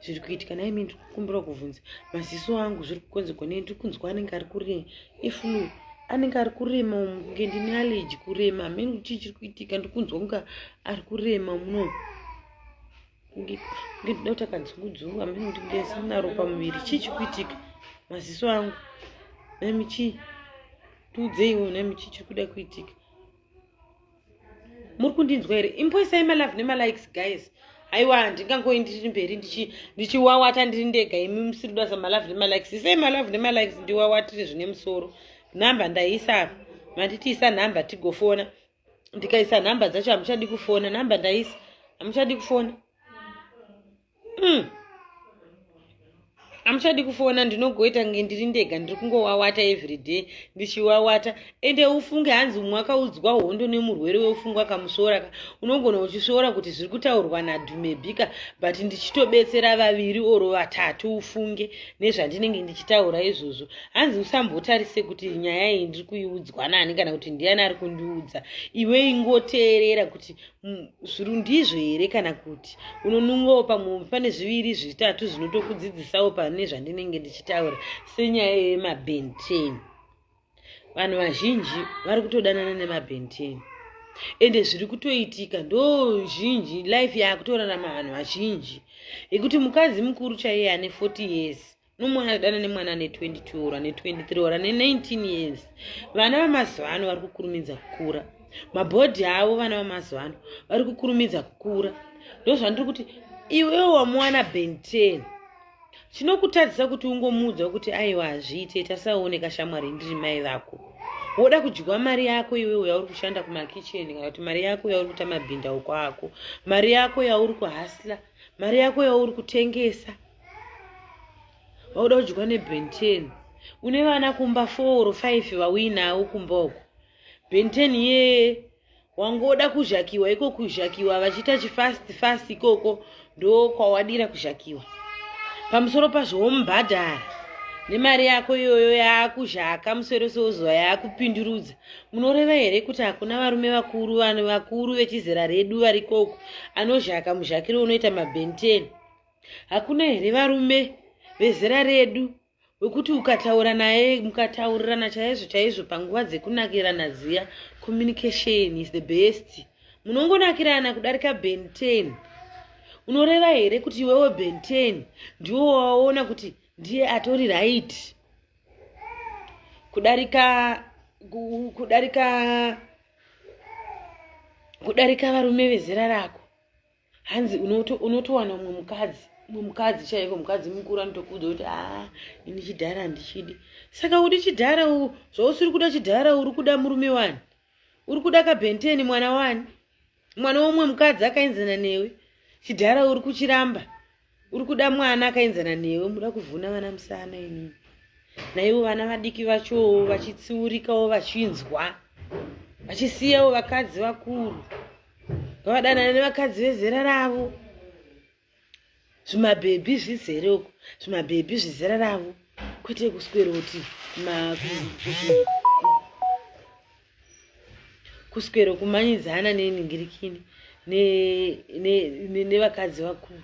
zviri kuitika. Naimi ndiri kukumbira kubvunza, maziso angu zviri kukonzerwa nei? Ndiri kunzwa anenge ari kuri iflu. Anenge ari kurema umu kunge ndine allergy kurema. Hameno kuti chii chiri kuitika ndikunzwa kunge ari kurema muno. Kunge kunge ndinoda kuti akadzungudzungu hameno kuti kunge sina ropa muviri. Chii chiri kuitika? Maziso angu. Nami chii? Tiudzeiwo nami chii chiri kuda kuitika? Muri kundinzwa here? Imboisai malove nemalikes guys. Aiwa handingangoi ndiri mberi ndichiwawata ndiri ndega imi musiri kuda malove nemalikes. Isai malove nemalikes ndiwawatire zvine musoro. Nhamba ndaisa apa. Manditi isa nhamba tigofona. Ndikaisa nhamba dzacho hamuchadi kufona. Nhamba ndaisa. Hamuchadi kufona. Hamuchadi kufona ndinogoita kunge ndiri ndega ndiri kungowawata everyday ndichiwawata. Ende ufunge hanzi umwe akaudzwa hondo nemurwere wefungwa akamusvora ka. Unogona uchisvora kuti zviri kutaurwa naDhumebhika but ndichitobetsera vaviri oro vatatu ufunge nezvandinenge ndichitaura izvozvo. Hanzi usambotarise kuti nyaya iyi ndiri kuiudzwa nani kana kuti ndiani ari kundiudza. Iwe ingoteerera kuti zviri ndizvo here kana kuti unonungawo pamwe pane zviviri zvitatu zvinotokudzidzisawo pane zvandinenge ndichitaura senyaya yemabenten. Vanhu vazhinji vari kutodanana nemabenten ende zviri kutoitika ndo zhinji life yakutorarama vanhu vazhinji yekuti mukadzi mukuru chaiye ane 40 years nomwana adana nemwana ane 22 or ane 23 or ane 19 years. Vana vamazuva ano vari kukurumidza kukura. Mabhodhi avo vana vamazuva ano vari kukurumidza kukura. Ndozvandiri kuti iwewe wamuwana ben 10 chinokutadzisa kuti ungomuudza kuti aiwa hazviite tasaoneka shamwari ndiri mai vako. Woda kudyiwa mari yako iwewe yauri kushanda kumakicheni kana kuti mari yako yauri kuita mabhindauko ako, mari yako yauri kuhasla, mari yako yauri kutengesa. Wauda kudyiwa neben 10. Une vana kumba 4 or 5 vauinawo kumba uko. Ben 10 yee wangoda kuzhakiwa iko kuzhakiwa vachiita chifast fast ikoko ndo kwawadira kuzhakiwa. Pamusoro pazvo womubhadhara nemari yako iyoyo yaakuzhaka musoro sewozuva yaakupindurudza. Munoreva here kuti hakuna varume vakuru vanhu vakuru vechizera redu varikoko anozhaka muzhakiro unoita maben 10? Hakuna here varume vezera redu wekuti ukataura naye mukataurirana chaizvo chaizvo panguva dzekunakirana dziya, communication is the best. Munongonakirana kudarika ben 10. Unoreva here kuti iwewe ben 10 ndiwo waona kuti ndiye atori right kudarika kudarika kudarika varume vezera rako? Hanzi unotowana umwe mukadzi, umwe mukadzi chaiko, mukadzi mukuru anotokuudza kuti aa ini chidhara handichidi. Saka udi chidhara zvausiri kuda chidhara uri kuda murume wani? Uri kuda kabhenteni mwana wani? Mwana womumwe mukadzi akaenzana newe. Chidhara uri kuchiramba. Uri kuda mwana akaenzana newe, muda kuvhuna vana musana inini. Naivo vana vadiki vachowo vachitsiurikawo vachinzwa. Vachisiyawo vakadzi vakuru. Ngavadanane nevakadzi vezera ravo. Zvimabhebhi zvizere uko, zvimabhebhi zvezera ravo. Kwete kuswera kuti kuswera kumanyidzana nenhingirikini nevakadzi vakuru.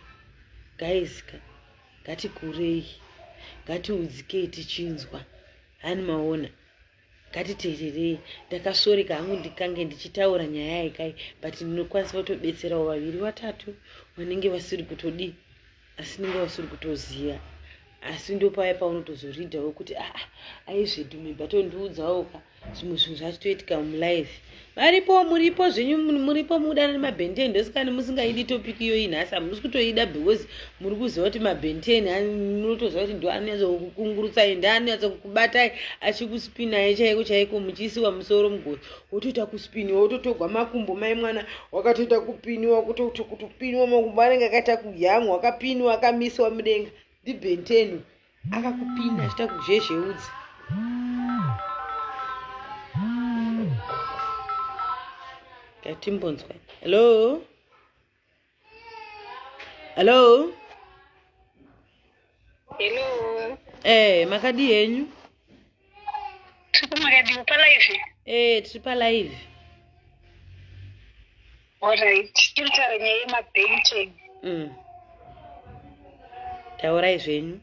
Guys ka, ngatikurei, ngatiudzikei tichinzwa. Hani maona? Ngatiteererei. Ndakasvoreka hangu ndikange ndichitaura nyaya yekai, but ndinokwanisa kutobetserawo vaviri vatatu vanenge vasiri kutodii, asi nenge vasiri kutoziva. Asi ndopaya paunotozoridhawo kuti aa aizvedhume batondiudzawo ka zvimwe zvinhu zvachitoitika mulife. Varipo, muripo zvenyu, muripo mudana nemabhenteni. Ndosikani musingaidi topic iyoyi nhasi, hamusi kutoida because muri kuziva kuti mabhenteni munotoziva kuti ndo anonyatsokukungurutsai, ndo anonyatsokukubatai achikuspinai chaiko chaiko, muchiisiwa musoro mugoti wotoita kuspiniwa, wototogwa makumbo mai mwana wakatoita kupiniwa, kutopiniwa makumbo anenge akaita kuyamwa, wakapiniwa akamisiwa mudenga ndibhenteni akakupinda achiita kuzhezheudza. Ngatimbonzwa. Hello? Hello? Hello. Makadii henyu? Tiri makadii pa live? Tiri pa live. Alright. Tiri kutaura nyaya yemabhenteni. Taurai zvenyu.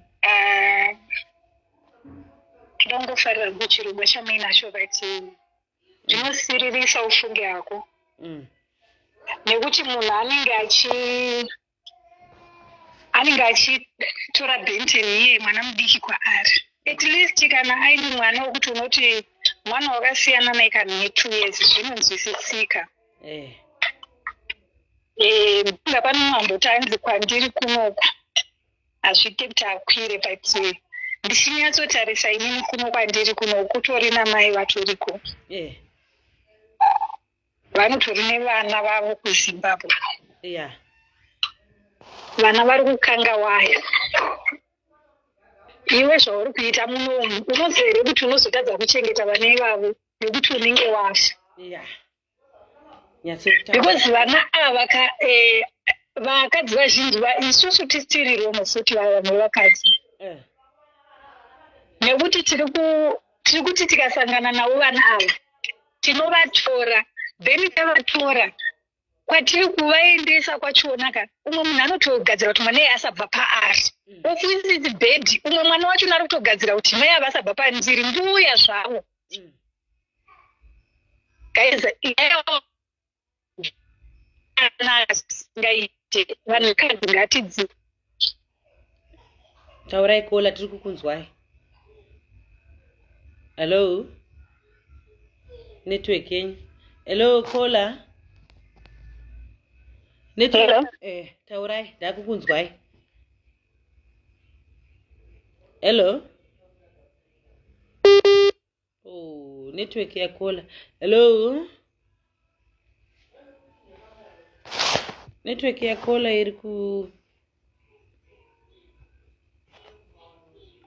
Ndongofarira hangu chirongwa chamuinacho but zvinosiririsa ufunge hako. Nekuti munhu anenge achi anenge achitora Benton iye mwana mudiki kwaari. At least kana aine mwana wekuti unoti mwana wakasiyana naye kana ne2 years zvinonzwisisika. Nga pane mamboti anzi kwandiri kunoku hazviite kuti akwire, but ndichinyatsotarisa inini kuno kwandiri kuno kutori namai vatoriko vanotori nevana vavo kuZimbabwe. Vana vari kukanga waya. Iwe zvauri kuita munomu unoziva here kuti unozotadza kuchengeta vana ivavo nekuti unenge wafa? Nyatsotaura. Because vana ava ka vakadzi vazhinji isusu tisitiriromo futi vamwe vakadzi nekuti tiri kuti tikasangana navo vana ava tinovatora, then tavatora kwatiri kuvaendesa kwachona ka, umwe munhu anotogadzira kuti mwana iye asabva paari. Ofisisi bhedhi, umwe mwana wacho ari kutogadzira kuti mai ava asabva pandiri, mbuya zvavo. Guys, ngaite vanhukadzi ngatidzi Taurai caller, tiri kukunzwai. Hello, network yenyu. Hello caller, network. Hello? Taurai, ndakukunzwai. Hello. Oh, network yacaller. Hello, network yacaller iri ku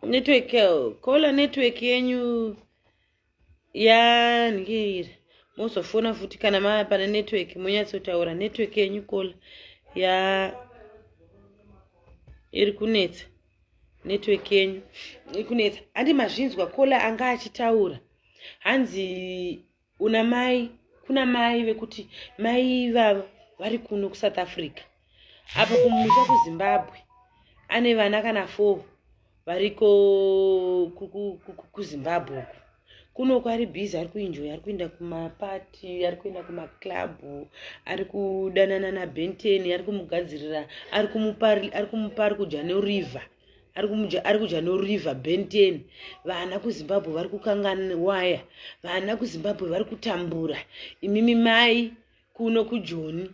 network. Caller, network yenyu yanhingiira. Mozofona futi kana mava pane network munyatsotaura. Network yenyu caller ya iri kunetsa. Network yenyu iri kunetsa. Handi mazvinzwa, caller anga achitaura, hanzi una mai, kuna mai vekuti mai ivava vari kuno kuSouth Africa, apo kumusha kuZimbabwe ane vana kana 4 variko kuZimbabwe uku. Kunoku ari busy, ari kuenjoy, ari kuenda kumapati, ari kuenda kumaclub, ari kudanana naBenten, ari kumugadzirira, ari kumupa, ari kumupa, ari kudya neriver, ari kudya noriver Benten. Vana kuZimbabwe vari kukangana waya, vana kuZimbabwe vari kutambura. Imimi mai kuno kuJoni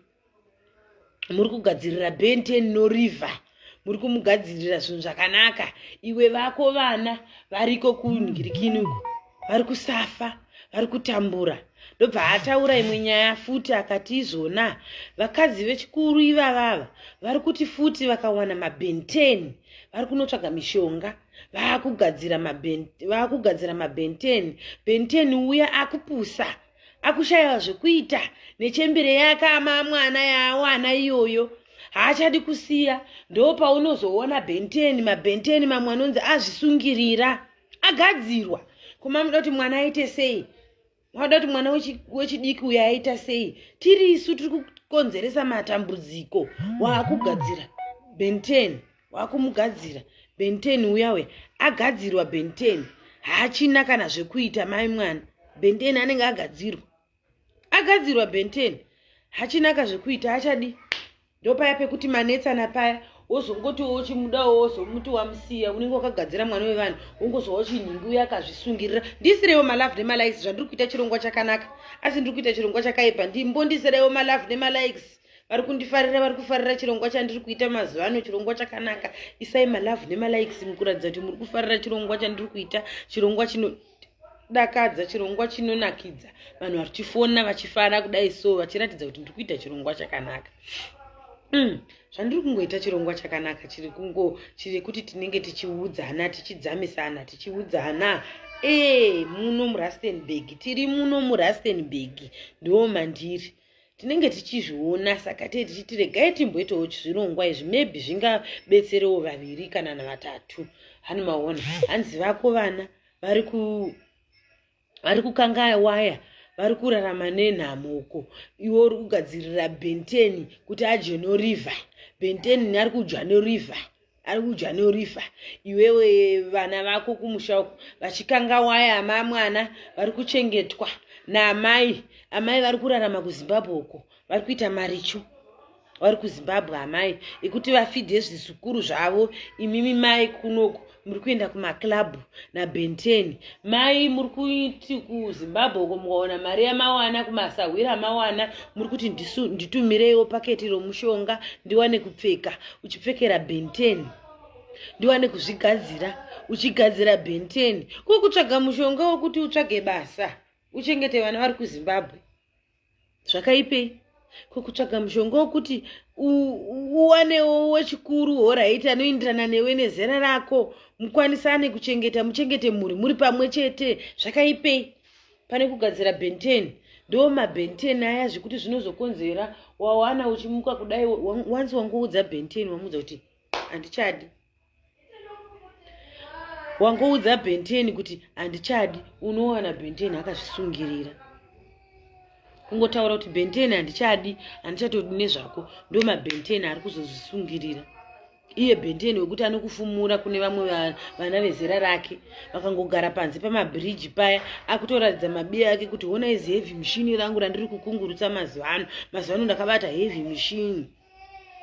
muri kugadzirira Benten noriver, muri kumugadzirira zvinhu zvakanaka. Iwe vako vana variko kungirikini uku vari kusafa, vari kutambura. Ndobva ataura imwe nyaya futi, akati izvona vakadzi vechikuru ivavava vari kuti futi vakawana mabenten vari kunotsvaga mishonga, vaakugadzira mabenten. Benten uya akupusa, akushayiwa zvekuita nechembere yake ama mwana yaawana iyoyo, haachadi kusiya. Ndo paunozoona benten, mabenten mamwe anonzi azvisungirira, agadzirwa. Koma muda kuti mwana aite sei? Wada kuti mwana wechidiki uyo aita sei? Tiri isu tiri kukonzeresa matambudziko. Waakugadzira benten, waakumugadzira benten uya agadzirwa. Benten haachina kana zvekuita. Mai mwana benten anenge agadzirwa, agadzirwa benten, hachinaka zvekuita, achadi. Ndopaya pekuti manetsana paya, wozongoti wochimudawo, wozomuti wamusiya, unenge wakagadzira mwana wevanhu, wongozwa uchinhingi uye akazvisungirira. Ndisirewo malove nemalikes. Zvandiri kuita chirongwa chakanaka, asi ndiri kuita chirongwa chakaipa. Ndimbondisirewo malove nemalikes. Vari kundifarira, vari kufarira chirongwa chandiri kuita mazuva ano, chirongwa chakanaka, isai malove nemalikes mukuratidza kuti muri kufarira chirongwa chandiri kuita, chirongwa chinodakadza, chirongwa chinonakidza. Vanhu vachifona vachifara kudai so, vachiratidza kuti ndiri kuita chirongwa chakanaka. Zvandiri kungoita chirongwa chakanaka, chiri kungo chiri kuti tinenge tichiudzana, tichidzamisana, tichiudzana. Muno muRustenburg, tiri muno muRustenburg, ndo mandiri tinenge tichizviona. Saka tee tichiti regai timboitawo zvirongwa izvi, maybe zvingabetserewo vaviri kana navatatu. Hani maona, hanzi vako vana vari kukanga waya, vari kurarama nenhamo uko, iwe uri kugadzirira benteni kuti adye noriver. Benteni ari kudya noriver. Ari kudya norifa. Iwewe vana vako kumusha uko vachikanga waya amamwana vari kuchengetwa naamai. Amai vari kurarama kuZimbabwe uko, vari kuita maricho vari kuZimbabwe amai ekuti vafidhe zvizukuru zvavo. Imimi mai kunoku muri kuenda kumaclub nabenten. Mai muri kuti kuZimbabwe uko mukaona mari yamawana kumasahwira amawana muri kuti nditumireiwo paketi romushonga ndiwane kupfeka, uchipfekera benten, ndiwane kuzvigadzira, uchigadzira benten. Ko kutsvaga mushonga wekuti utsvage basa uchengete vana vari kuZimbabwe zvakaipei? Ko kutsvaga mushonga wekuti uwanewo wechikuru horaiti anoenderana newe nezera rako, mukwanisane kuchengeta, muchengete mhuri muri pamwe chete zvakaipei? Pane kugadzira benten. Ndo mabenten aya zvekuti zvinozokonzera wawana uchimuka kudai wanzi wangoudza benten, wamuudza kuti handichadi, wangoudza benten kuti handichadi, unowana benten akazvisungirira. Kungotaura kuti benten handichadi, handichatodi nezvako, ndo mabenten ari kuzozvisungirira. Iye benten wekuti anokufumura kune vamwe vana vezera rake vakangogara panze pamabhiriji paya, akutoratidza mabiya ake kuti hona izi heavy machine rangu randiri kukungurutsa mazuva ano. Mazuva ano ndakabata heavy machine.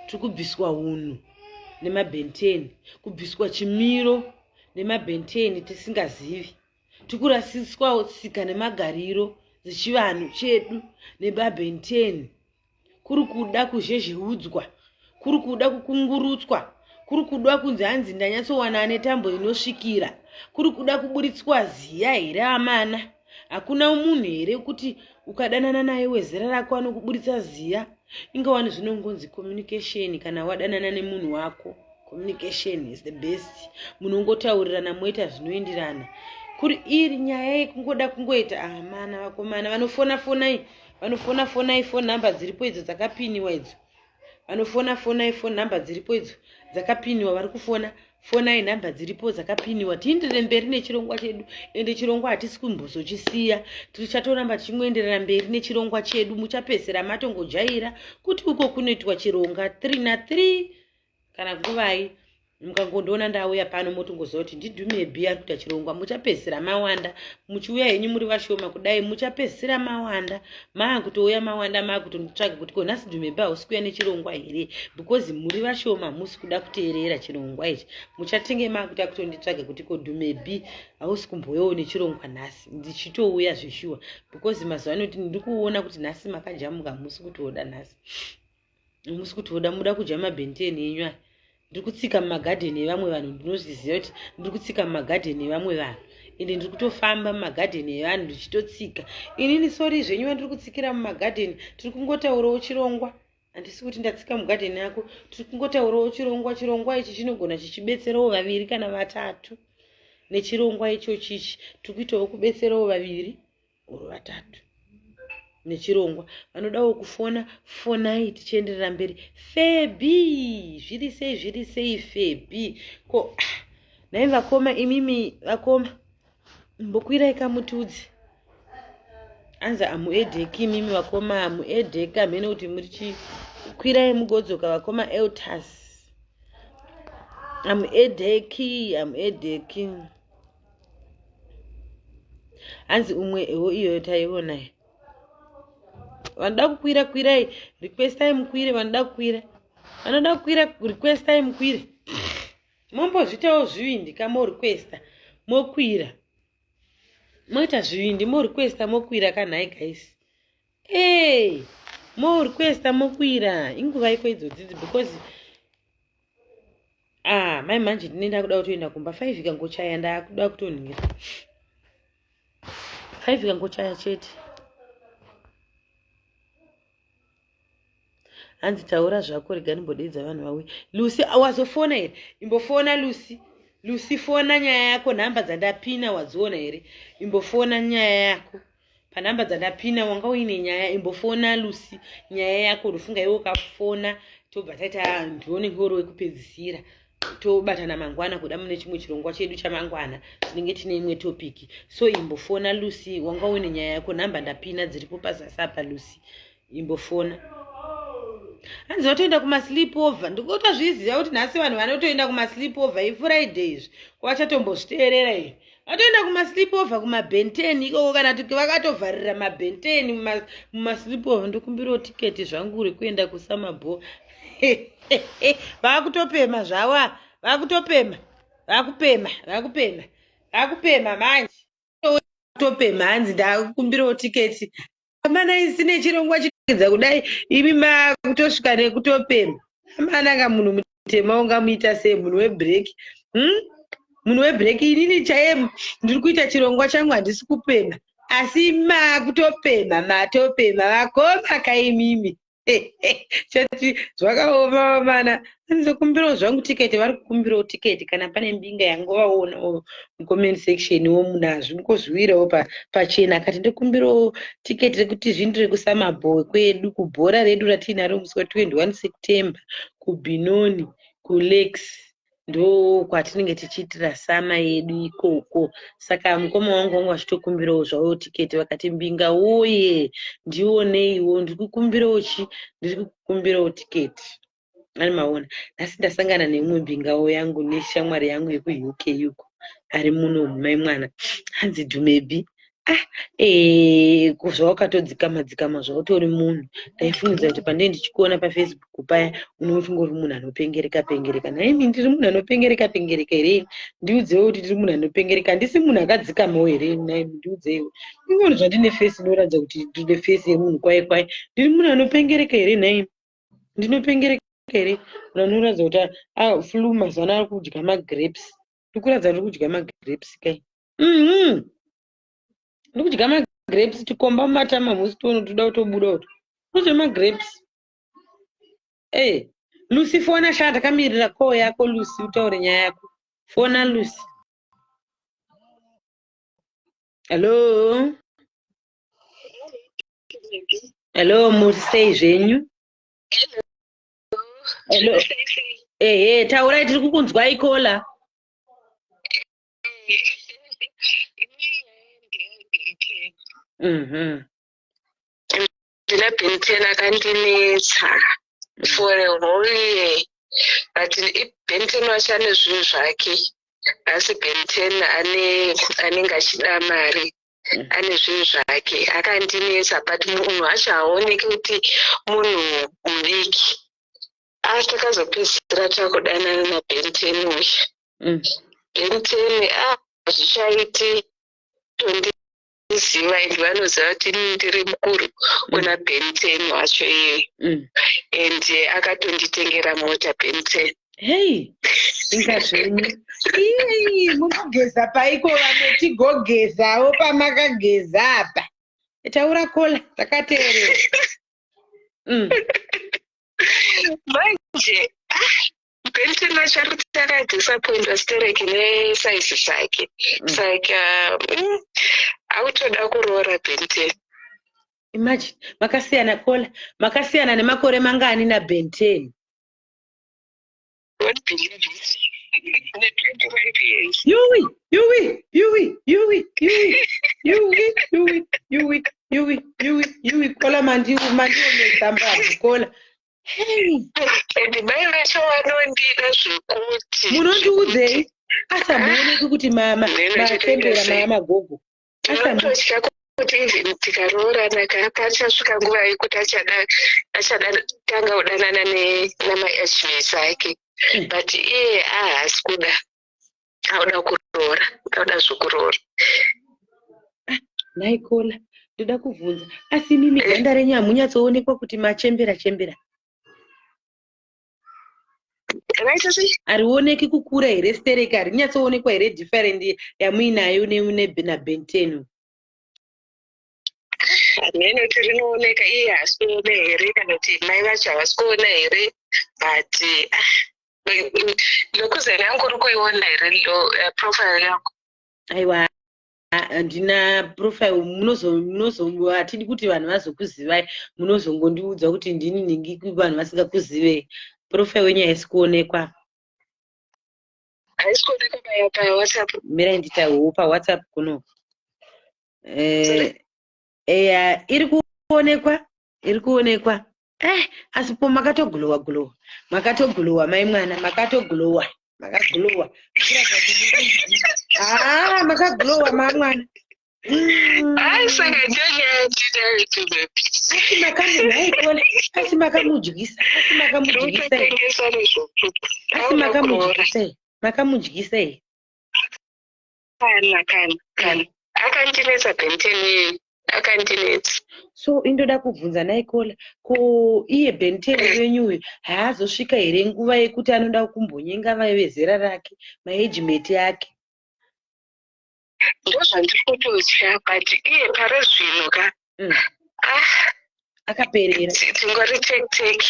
Tiri kubviswa hunhu nemabhenteni, kubviswa chimiro nemabhenteni tisingazivi. Tiri kurasiswa tsika nemagariro dzechivanhu chedu nemabhenteni. Kuri kuda kuzhezheudzwa, kuri kuda kukungurutswa, kuri kuda kunzi hanzi ndanyatsowana ane tambo inosvikira, kuri kuda kuburitswa ziya here amana? Hakuna munhu here kuti ukadanana naye wezera rako anokuburitsa ziya? Ingawani zvinongonzi communication. Kana wadanana nemunhu wako, communication is the best. Munongotaurirana moita zvinoenderana. Kuri iri nyaya yekungoda kungoita amana, ah, vakomana vanofona fonai, vanofona fonai, phone number dziripo idzo dzakapiniwa idzo. Vanofona fonai, phone number dziripo idzo dzakapiniwa. Vari kufona fonai, nhamba dziripo dzakapiniwa. Tienderere mberi nechirongwa chedu, ende chirongwa hatisi kumbozochisiya, tichatoramba tichingoenderera mberi nechirongwa chedu. Muchapedzisira matongojaira kuti uko kunoitwa chironga 3 na3 kana nguvai. Mukangondiona ndauya pano motongoziva kuti ndiDhumebi ari kuita chirongwa. Muchapedzisira mawanda. Muchiuya henyu muri vashoma kudai, muchapedzisira mawanda, maakutouya mawanda, maakutonditsvaga kuti ko nhasi Dhumebi hausi kuuya nechirongwa here? Because muri vashoma, musi kuda kuteerera chirongwa ichi. Muchatenge maakuta kutonditsvaga kuti ko Dhumebi hausi kumbouyawo nechirongwa nhasi? Ndichitouya zveshuwa, because mazuva ano ndiri kuona kuti nhasi makajamuka, musi kutoda nhasi, musi kutoda, muda kudya mabhenteni enyu aya. Ndiri kutsika mumagadheni evamwe vanhu, ndinozviziva kuti ndiri kutsika mumagadheni evamwe vanhu, ende ndiri kutofamba mumagadheni evanhu ndichitotsika inini. Sorry zvenyu vandiri kutsikira mumagadheni, tiri kungotaurawo chirongwa, handisi kuti ndatsika mugadheni yako. Tiri kungotaurawo chirongwa. Chirongwa ichi chinogona chichibetserawo vaviri kana vatatu. Nechirongwa ichochichi tiri kuitawo kubetserawo vaviri or vatatu nechirongwa. Vanodawo kufona, fonai tichienderera mberi. Febi, zviri sei? Zviri sei Febi? Ko ah, nhai vakoma, imimi vakoma, mbokwirai kamutudzi. Anzi amuedheki imimi vakoma, amuedheki, hamene kuti muri chii. Kwirai mugodzoka vakoma Eltas, amuedheki, amuedheki. Hanzi umwe ewo iyoyo taiona. Vanoda kukwira, kwirai, requestai mukwire. Vanoda kukwira, vanoda kukwira, requestai mukwire. Mombozvitawo zvivindi kamorequesta mokwira, moita zvivindi morequesta mokwira kanhai guys. Ee, morequesta mokwira. Inguva iko idzodzidzi? Because ah, mai manje ndine ndakuda kutoenda kumba. 5 ikangochaya ndakuda kutonhira, 5 ikangochaya chete. Hanzi taura zvako, rega ndimbodedza vanhu vauye. Lucy, wazofona here? Imbofona Lucy. Lucy, fona nyaya yako. Nhamba dzandapina wadziona here? Imbofona nyaya yako panhamba dzandapina. Wanga uine nyaya, imbofona Lucy nyaya yako. Unofunga iwe ukafona tobva taita ndione ngoro wekupedzisira, tobatana mangwana kuda mune chimwe chirongwa chedu chamangwana, tinenge tine imwe topic. So imbofona Lucy, wanga uine nyaya yako. Nhamba ndapina dziripo pazasi apa. Lucy, imbofona. Hanzi vatoenda kumasleep over. Ndikutozviziva kuti nhasi vanhu vanotoenda kumasleep over, ifriday izvi, kwavachatombozviteerera iyi. Vatoenda kumasleep over kumabenten ikoko, kana kuti vakatovharira mabenten mumasleep over. Ndokumbirawo tiketi zvangu rekuenda kusamabo. Vakutopema zvavo, vakutopema, vakupema, vakupema, vakupema manje, topema. Hanzi ndakumbirawo tiketi amana, isine chirongwa chidza kudai, imi makutosvika nekutopema amanaka. Munhu mutema ungamuita sei munhu webreak, Munhu webreak, inini chaiye ndiri kuita chirongwa changu, handisi kupema, asi makutopema, matopema vakoma kaimimi. Chati zvakaoma mana. Andizokumbirawo zvangu tiketi. Vari kukumbirawo tiketi. Kana pane mbinga yangovaonawo mucomment section wo, munazvo mukozviwirawo pachena. Akati ndikumbirawo tiketi rekuti zvindire kusamabhowe kwedu, kubhora redu ratiinaro musi wa21 September kuBenoni, kuLakes, ndo kwatinenge tichiitira summer yedu ikoko. Saka mukoma wangu wangu vachitokumbirawo zvavo tiketi. Vakati, "Mbinga woye, ndioneiwo, ndiri kukumbirawo chi, ndiri kukumbirawo tiketi." Ani maona, nhasi ndasangana neimwe mbingawo yangu neshamwari yangu yekuUK uko, ari muno mai mwana. Hanzi, "Dumebi, ah, zvawakatodzikama dzikama, zvautori munhu. Ndaifungidza kuti pandee ndichikuona paFacebook paya unongori munhu anopengereka pengereka." Naimi, ndiri munhu anopengereka pengereka here? Ndiudzewo kuti ndiri munhu anopengereka. Handisi munhu akadzikamawo here? Naimi, ndiudzeiwo. Ingoni zvandine face inoratidza kuti ndine face yemunhu kwai kwai. Ndiri munhu anopengereka here naimi? Ndinopengereka here? Munhu anoratidza kuti flu mazuva ano ari kudya magrapes. Ndikuratidza ndiri kudya magrapes kai. Ndikudya magrapes, tikomba mumatama musi tono toda kutobuda uto. Kudya magrapes. Lucy, fona sha, ndakamirira call yako Lucy, utaure nyaya yako. Fona Lucy. Hello, hello, muri sei zvenyu? Hello. Ehe, taurai, tiri kukunzwai, caller. Ndina Benten akandinetsa for a whole year, but Benten wacho ane zvinhu zvake, asi Benten ane anenge achida mari. Ane zvinhu zvake, akandinetsa, but munhu wacho haoneki kuti munhu mudiki, asi takazopedzisira takudanana naBenten uyu. Benten, ah, zvichaiti tondiziva and vanoziva kuti inini ndiri mukuru kuna Benten wacho iyeyo. And akatonditengera mota Benten. Hei, inga zvenyu. Ii, munogeza paiko vamwe tigogezawo pamakageza apa? Taura caller, takateerera. Manje, ah, Benten wacho ari kuti akadisappointwa stereki nesaizi dzake. Saka akutoda kuroora Benten. Imagine, makasiyana, caller, makasiyana nemakore mangani naBenten? Don't believe it, ne25 years. Yuwi, yuwi, yuwi, yuwi, yuwi, yuwi, yuwi, yuwi, yuwi, yuwi, yuwi! Caller, mandiomesa mbabvu, caller. Hey. And mai vacho vanondida zvekuti Munondiudzei? Asa muoneki kuti Nene machembera sei? maamagogo. Asa Ndinototya kuti even tikaroorana ka, pachasvika nguva yekuti achada tanga kudanana namaachievements ake. But iye haasi kuda, auda kuroora, auda zvokuroora. Nhai caller, ndoda kubvunza, asi mimi ganda renyu hamunyatsoonekwa kuti machembera chembera? Raita sei? Harioneki kukura here stereki? Harinyatsoonekwa here different yamuinayo naBenten? Hamene kuti rinooneka, iye haasi kuona here kana kuti mai vacho havasi kuona here, but ah, lokuzani yangu uri kuiona here profile yako? Aiwa, handina profile. Munozo hatidi kuti vanhu vazokuzivai. Munozongondiudza kuti ndini nhingi, vanhu vasingakuzivei. Profile yenyu haisi kuonekwa. Haisi kuoneka paWhatsApp? Mirai nditawo paWhatsApp kuno. Eya, iri kuonekwa, iri kuonekwa. Asi po makatoglowa glowa, makatoglowa mai mwana, makatoglowa, makaglowa. Ah, makaglowa ma mwana. Hayi, saka ndonyaya yandinayo tubebi. Asi makamuhaikona, asi makamudyisa, asi makamudyisa here? Ndikutotengesa nezvokuti Asi auna kuroora. makamudyisa here? Makamudyisa here? Kana, kana, kana akandinetsa Ben 10 iyeye, akandinetsa. So indoda kubvunza naikola, ko iye Ben 10 wenyu uyu haazosvika here nguva yekuti anoda kumbonyenga vezera rake, maage mate ake? Ndozvandiri kutotya, but iye pari zvino ka, ah, Akaperera. Tingori tek tek.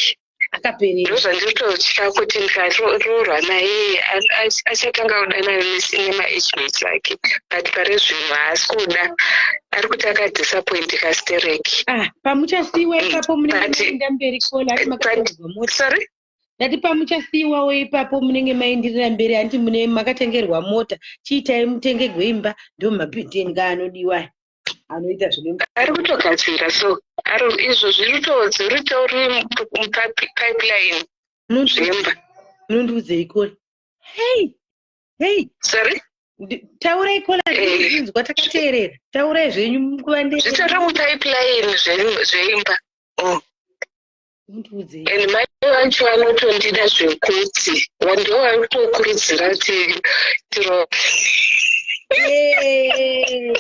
Akaperera. Ndozvandiri kutotya kuti ndikaroorwa naye achatanga kudanana nemaage mates ake, but pari zvino haasi kuda, ari kuti akadisappointika stereki. Ah, pamuchasiyiwa ipapo munenge maenda mberi kola ati makatengerwa mota. Sorry? Ndati pamuchasiyiwawo ipapo munenge maindirira mberi, hanti mune makatengerwa mota, chiitai mutengegwe imba, ndo mabhenteni kaanodiwa anoita zvine. Ari kutogadzira, so ari izvo zviri mupipeline zvemba. Munondiudzei kola? Hei hei. Sorry? Taurai kola, ndinzwa takateerera, taurai zvenyu nguva. Zvitori mupipeline zveimba. Mundiudzei. And mai vacho vanotondida zvekuti ndo vari kutokurudzira kuti tiro. Hey.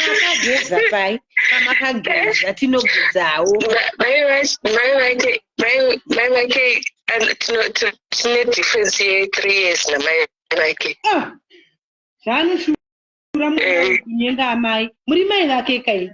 Makageza pai? Pamakageza tinogezawo. Mai vake tine difference ye3 years namai vake. Ah, zvaanoshura mwana kunyenga amai, muri mai vake kai?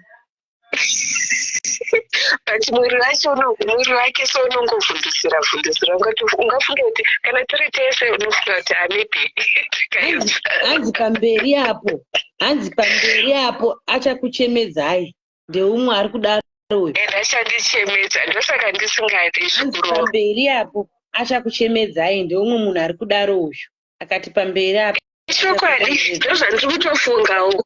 But mwiri wacho mwiri wake so unongovhundusira vhundusira, ungafunga kuti kana tiri tese unofunga kuti maybe tikaedza. Hanzi pamberi apo, hanzi pamberi apo achakuchemedzai, ndeumwe ari kudaro uyu. And achandichemedza, ndosaka ndisingadi Hanzi zvikuru. pamberi apo achakuchemedzai, ndeumwe munhu ari kudaro uyu, akati pamberi apo. Ichokwadi, ndozvandiri kutofungawo.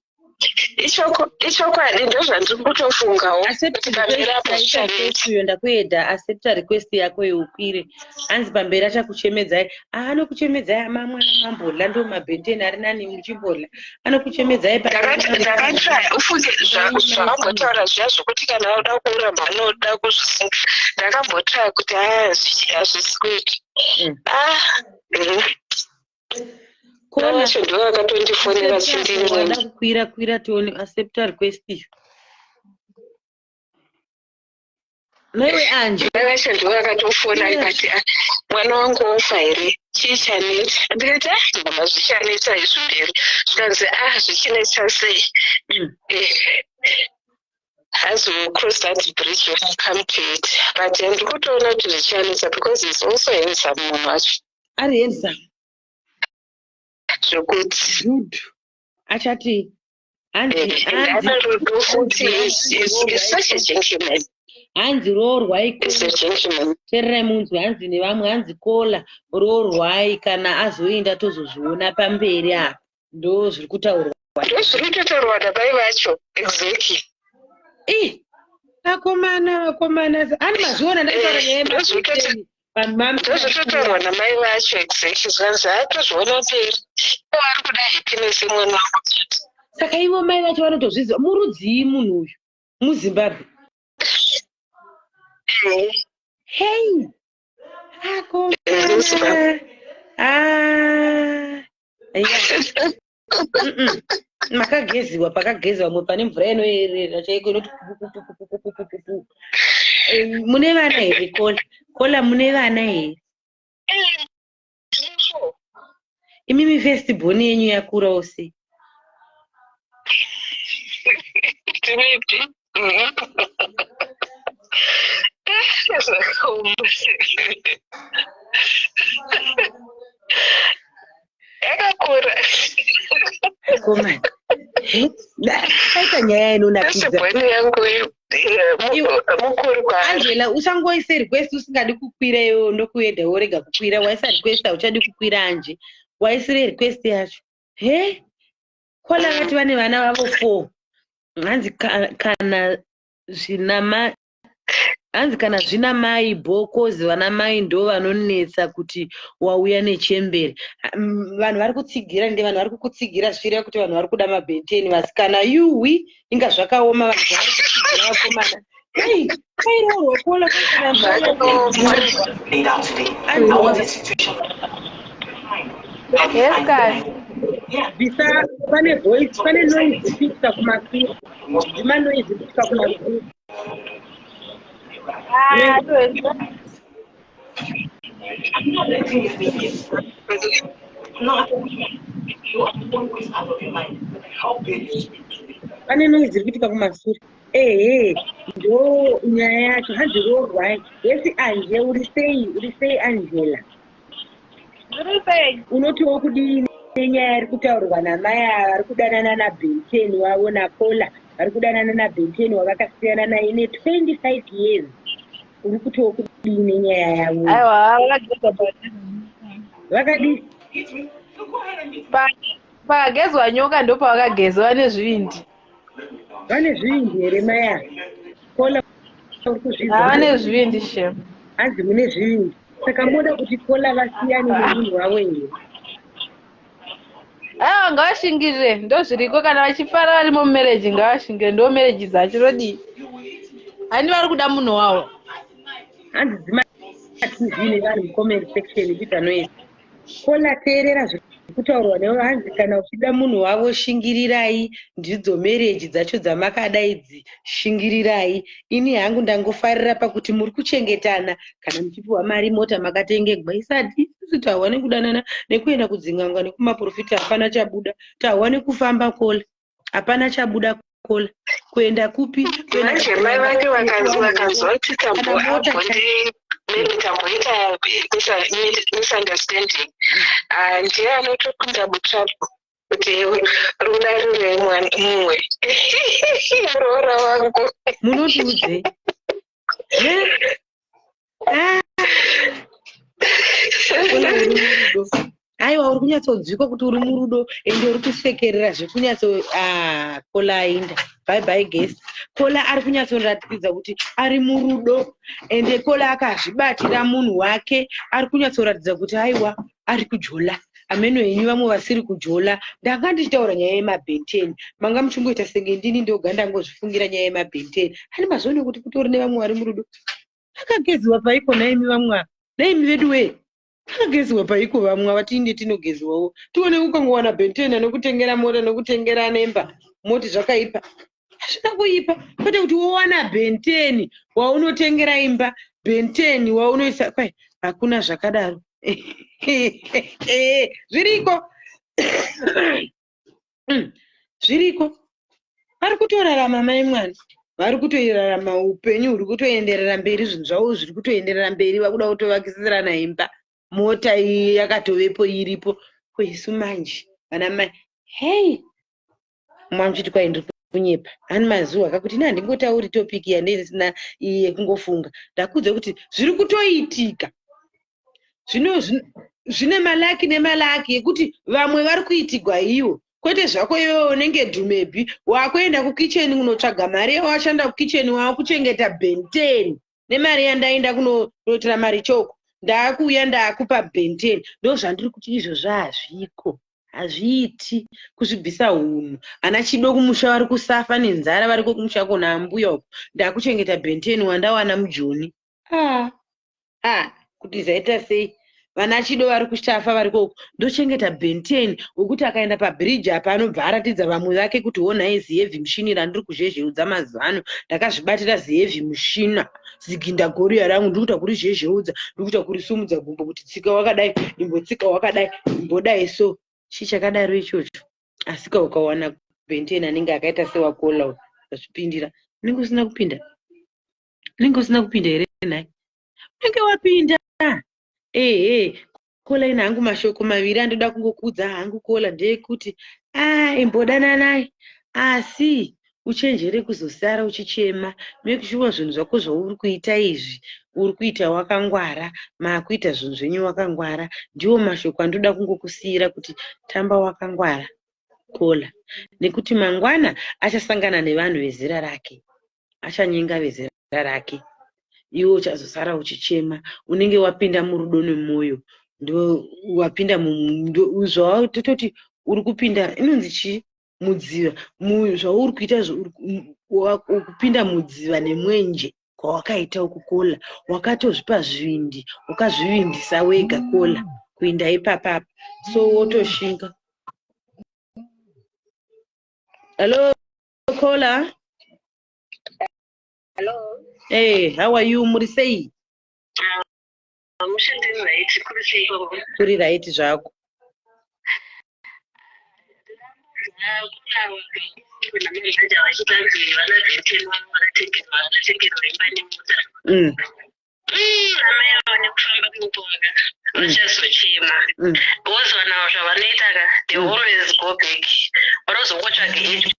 Ichokwadi, ndozvandiri kutofungawo kuti pamberi apo zvichanetsa. Uyo ndakueda, accepta request yako yeukwire. Hanzi pamberi achakuchemedzai. Ah, anokuchemedzai ama mwana, mamborya, ndo mabhenteni ari nani, muchimborya, anokuchemedzai. Ndakatry ufunge zvawambotaura zviya zvokuti kana uda kuramba unoda kuzvisunga. Ndakambotry kuti aya hazvisi kuita. Ah, Kona vacho ndo vakatondifonera wada chindinyenga. Kukwira, kwira tione, accepta request iyo naiwe Anje. Mai vacho ndo vakatofona ikati, "Ah, mwana wangu wofa here? Chii chanetsa?" Ndikati, "Ah, mama, zvichanetsa izvi mberi." Zvikanzi, "Ah, zvichinetsa sei?" As we cross that bridge when we come to it, but ndiri kutoona kuti zvichanetsa because is also handsome munhu wacho. Ari handsome. Zvokuti. Good, achati hanzi And hanzi ane rudo futi, is such a gentleman. Hanzi roorwai. Is a gentleman. Teererai munzwi, hanzi nevamwe, hanzi kola roorwai, kana azoenda tozozviona pamberi apa, ndo zviri kutaurwa. Ndozviri kutotaurwa nabai vacho, exactly. Ih, vakomana, vakomana, ani mazviona ndataura nyaya yemabhenteni vanhu. Ndozvitotaurwa namai vacho exactly, zvanzi atozviona mberi, ivo vari kuda happiness yemwana wavo chete. Saka ivo mai vacho vanotozviziva murudzii munhu uyu muZimbabwe? Hei, akomana. Muzimbabwe. Ah, ya. Makageziwa pakageziwa mwe pane mvura inoerera chaiko inoti pupupupupupupupu. Mune vana here kola? Kola, mune vana here? Imimi first born yenyu yakurawo sei? Maybe. Zvakaoma. Yakakura. Komana, aita nyaya inonakidza. First born yangu mukuru kwaari. Angela, usangoise request usingadi kukwira iwewe, ndokuenda worega kukwira. Waisa request hauchadi kukwira. Anje waisire request yacho he kola, vati vane vana vavo four, hanzi kana zvina Hanzi kana zvina mai bho kozi vana mai ndo vanonetsa kuti wauya nechembere. Vanhu vari kutsigira ende vanhu vari kukutsigira zvichireva kuti vanhu vari kuda mabhenteni vasikana yuhwi inga zvakaoma vanhu zvavari kutsigira vakomana. Hey, kwairoorwa kola Yes, guys. Bvisa pane voice pane noise kusvika kumasure. Zvima noise kusvika kumasure. Ah, Pane noise iri kuitika kumasure. Ehe, ndo nyaya yacho. Hanzi roorwai. Hesi Anje, uri sei? Uri sei Angela? Ndiri sei? Unotiwo kudii nenyaya iri kutaurwa namai ava vari kudanana naBenten wavo naKola vari kudanana naBenten wavakasiyana naye ne25 years. Uri kutiwo kudii nenyaya yavo? Aiwa, vakagezwa Vakadii? Pakagezwa nyoka ndopavakagezwa vane zvivindi. Vane zvivindi here mai ava? Kola uri kuzvinzwa? Vane zvivindi shem. Hanzi mune zvivindi. Saka moda kuti Kola vasiyane nemunhu wavo here? Aiwa, ngavashingirire, ndozviriko kana vachifara varimo mumarriage ngavashingirire, ndo marriage dzacho rodii. Handi vari kuda munhu wavo. Hanzi dzima TV nevanhu mucomment section kuita noise. Kola teerera zviri kutaurwa newe hanzi kana uchida munhu wavo shingirirai ndidzo marriage dzacho dzamakada idzi shingirirai ini hangu ndangofarira pakuti muri kuchengetana kana muchipiwa mari mota makatengegwa isati isusu tahwa nekudanana nekuenda kudzin'anga nekumaprofita hapana chabuda tahwa nekufamba kola hapana chabuda kola kuenda kupi kuenda Manje mai vake vakanzwa kuti Kana mota maybe tamboita misunderstanding. Ah, ndiye anotopinda mutrapo kuti rudarire mwana mumwe muroora wangu. Munotiudzei? Eh? Ah, Kola uri murudo. Aiwa uri kunyatsonzwikwa kuti uri murudo ende uri kusekerera zvekunyatso ah, Kola ainda. Bye bye guest. Kola ari kunyatsoratidza kuti ari murudo ende Kola akazvibatira munhu wake ari kunyatsoratidza kuti aiwa ari kujola. Ameno henyu vamwe vasiri kujola. Ndanga ndichitaura nyaya yemabhenteni. Manga muchingoita senge ndini ndoga ndangozvifungira nyaya yemabhenteni. Ani mazoona kuti kutori nevamwe vari murudo. Akageziwa paiko nhaimi vamwe ava? Nhaimi vedu wee. Akageziwa paiko vamwe ava tiinde tinogeziwawo. Tione ukangowana bhenteni anokutengera mota nokutengera nemba moti zvakaipa. Hazvina kuipa. Kwete kuti wowana bhenteni waunotengera imba, bhenteni waunoisa kwai hakuna zvakadaro. Zviriko. Zviriko. Vari kutorarama mai mwana. Vari kutorarama upenyu huri kutoenderera mberi, zvinhu zvavo zviri kutoenderera mberi, vakuda kutovakisirana imba. Mota iyi yakatovepo iripo. Ko isu manje vana mai hei mwamuchiti kwai ndiri kunyepa hani mazuva kakuti ini handingotauri topic yandisina iyi yekungofunga ndakuudza kuti zviri kutoitika zvino zvine malaki nemalaki ekuti vamwe vari kuitigwa iwo kwete zvako iwewe unenge dhumebhi wakuenda kukicheni kunotsvaga mari yawashanda kukicheni wakuchengeta bhenteni nemari yandaenda kunoitira mari choko ndaakuuya ndaakupa bhenteni ndozvandiri kuti izvozvo hazviko hazviiti kuzvibvisa hunhu ana chido kumusha vari kusafa nenzara variko kumusha kona ambuya uko ndakuchengeta bhenteni wandawana mujoni ah. Ah, kuti zvaita sei vana chido vari kushafa vari koko ndochengeta benten wekuti akaenda pabridge apa anobva aratidza vamwe vake kuti honai ziheavy mushini randiri kuzhezheudza mazuva ano ndakazvibatira ziheavy mushina ziginda goriya rangu ndiri kuita kurizhezheudza ndiri kuita kurisumudza gumbo kuti tsika wakadai imbotsika wakadai imbodai so chii chakadaro ichocho asika ukawana benten anenge akaita sewakola ukazvipindira unenge usina kupinda unenge usina kupinda here nhai unenge wapinda ehe kola ina hangu mashoko maviri andoda kungokuudza hangu kola ndeyekuti a imbodananai asi uchenjere kuzosara uchichema make sure zvinhu zvako zvauri kuita izvi uri kuita wakangwara maakuita zvinhu zvenyu wakangwara ndiwo mashoko andoda kungokusiyira kuti tamba wakangwara kola nekuti mangwana achasangana nevanhu vezera rake achanyenga vezera rake. Iwe uchazosara uchichema. Unenge wapinda murudo nemwoyo, ndo wapinda zvawatototi uri kupinda inonzi chii, mudziva. Zvauri kuita, kupinda mudziva nemwenje kwawakaita ukukola. Wakatozvipa zvivindi, wakazvivindisa wega, kola, kuinda ipapapa, so wotoshinga. Hello, caller. Hello. Hey, how are you? Muri sei? Mushandiri right, kuri sei ikoko? Kuri right zvako. Kuna vachitanzi vana Benten vakatengerwa imba nemota. Amai avo nekufamba kwenguva vachazochema. Because vanhu zvavanoita ka, they always go back, vanozongotsvaga age.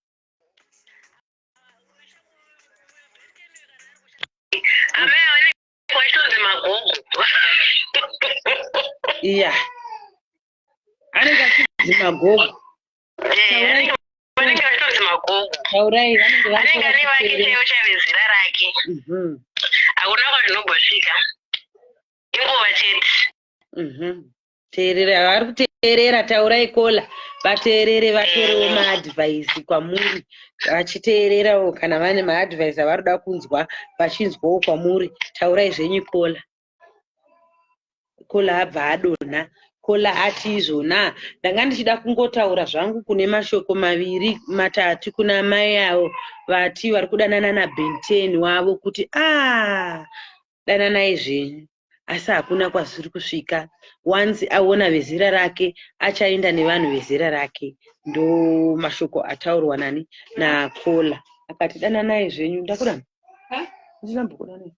Amai vanenge vachitonzi magogo. Iya, anenge achinzi magogo. Eh, vanenge vachitonzi magogo. Taurai, vanenge Anenge ane vake vari. Chaivo chaivo zera rake. Hakuna kwazvinombosvika, inguva chete. Teerera, vari kuteerera. Taurai, caller, vateerere, vatorewo maadvice kwamuri vachiteererawo. Kana vane maadvice avari kuda kunzwa, vachinzwawo kwamuri. Taurai zvenyu, caller. Caller abva adonha. Caller ati izvona, ndanga ndichida kungotaura zvangu kune mashoko maviri matatu kuna mai avo vati vari kudanana naBenten wavo, kuti a dananai zvenyu, asi hakuna kwazviri kusvika. Once aona vezera rake, achaenda nevanhu vezera rake. Ndo mashoko ataurwa nani, nacaller. Akati dananai zvenyu. Ndakudana, ndinambokudanai?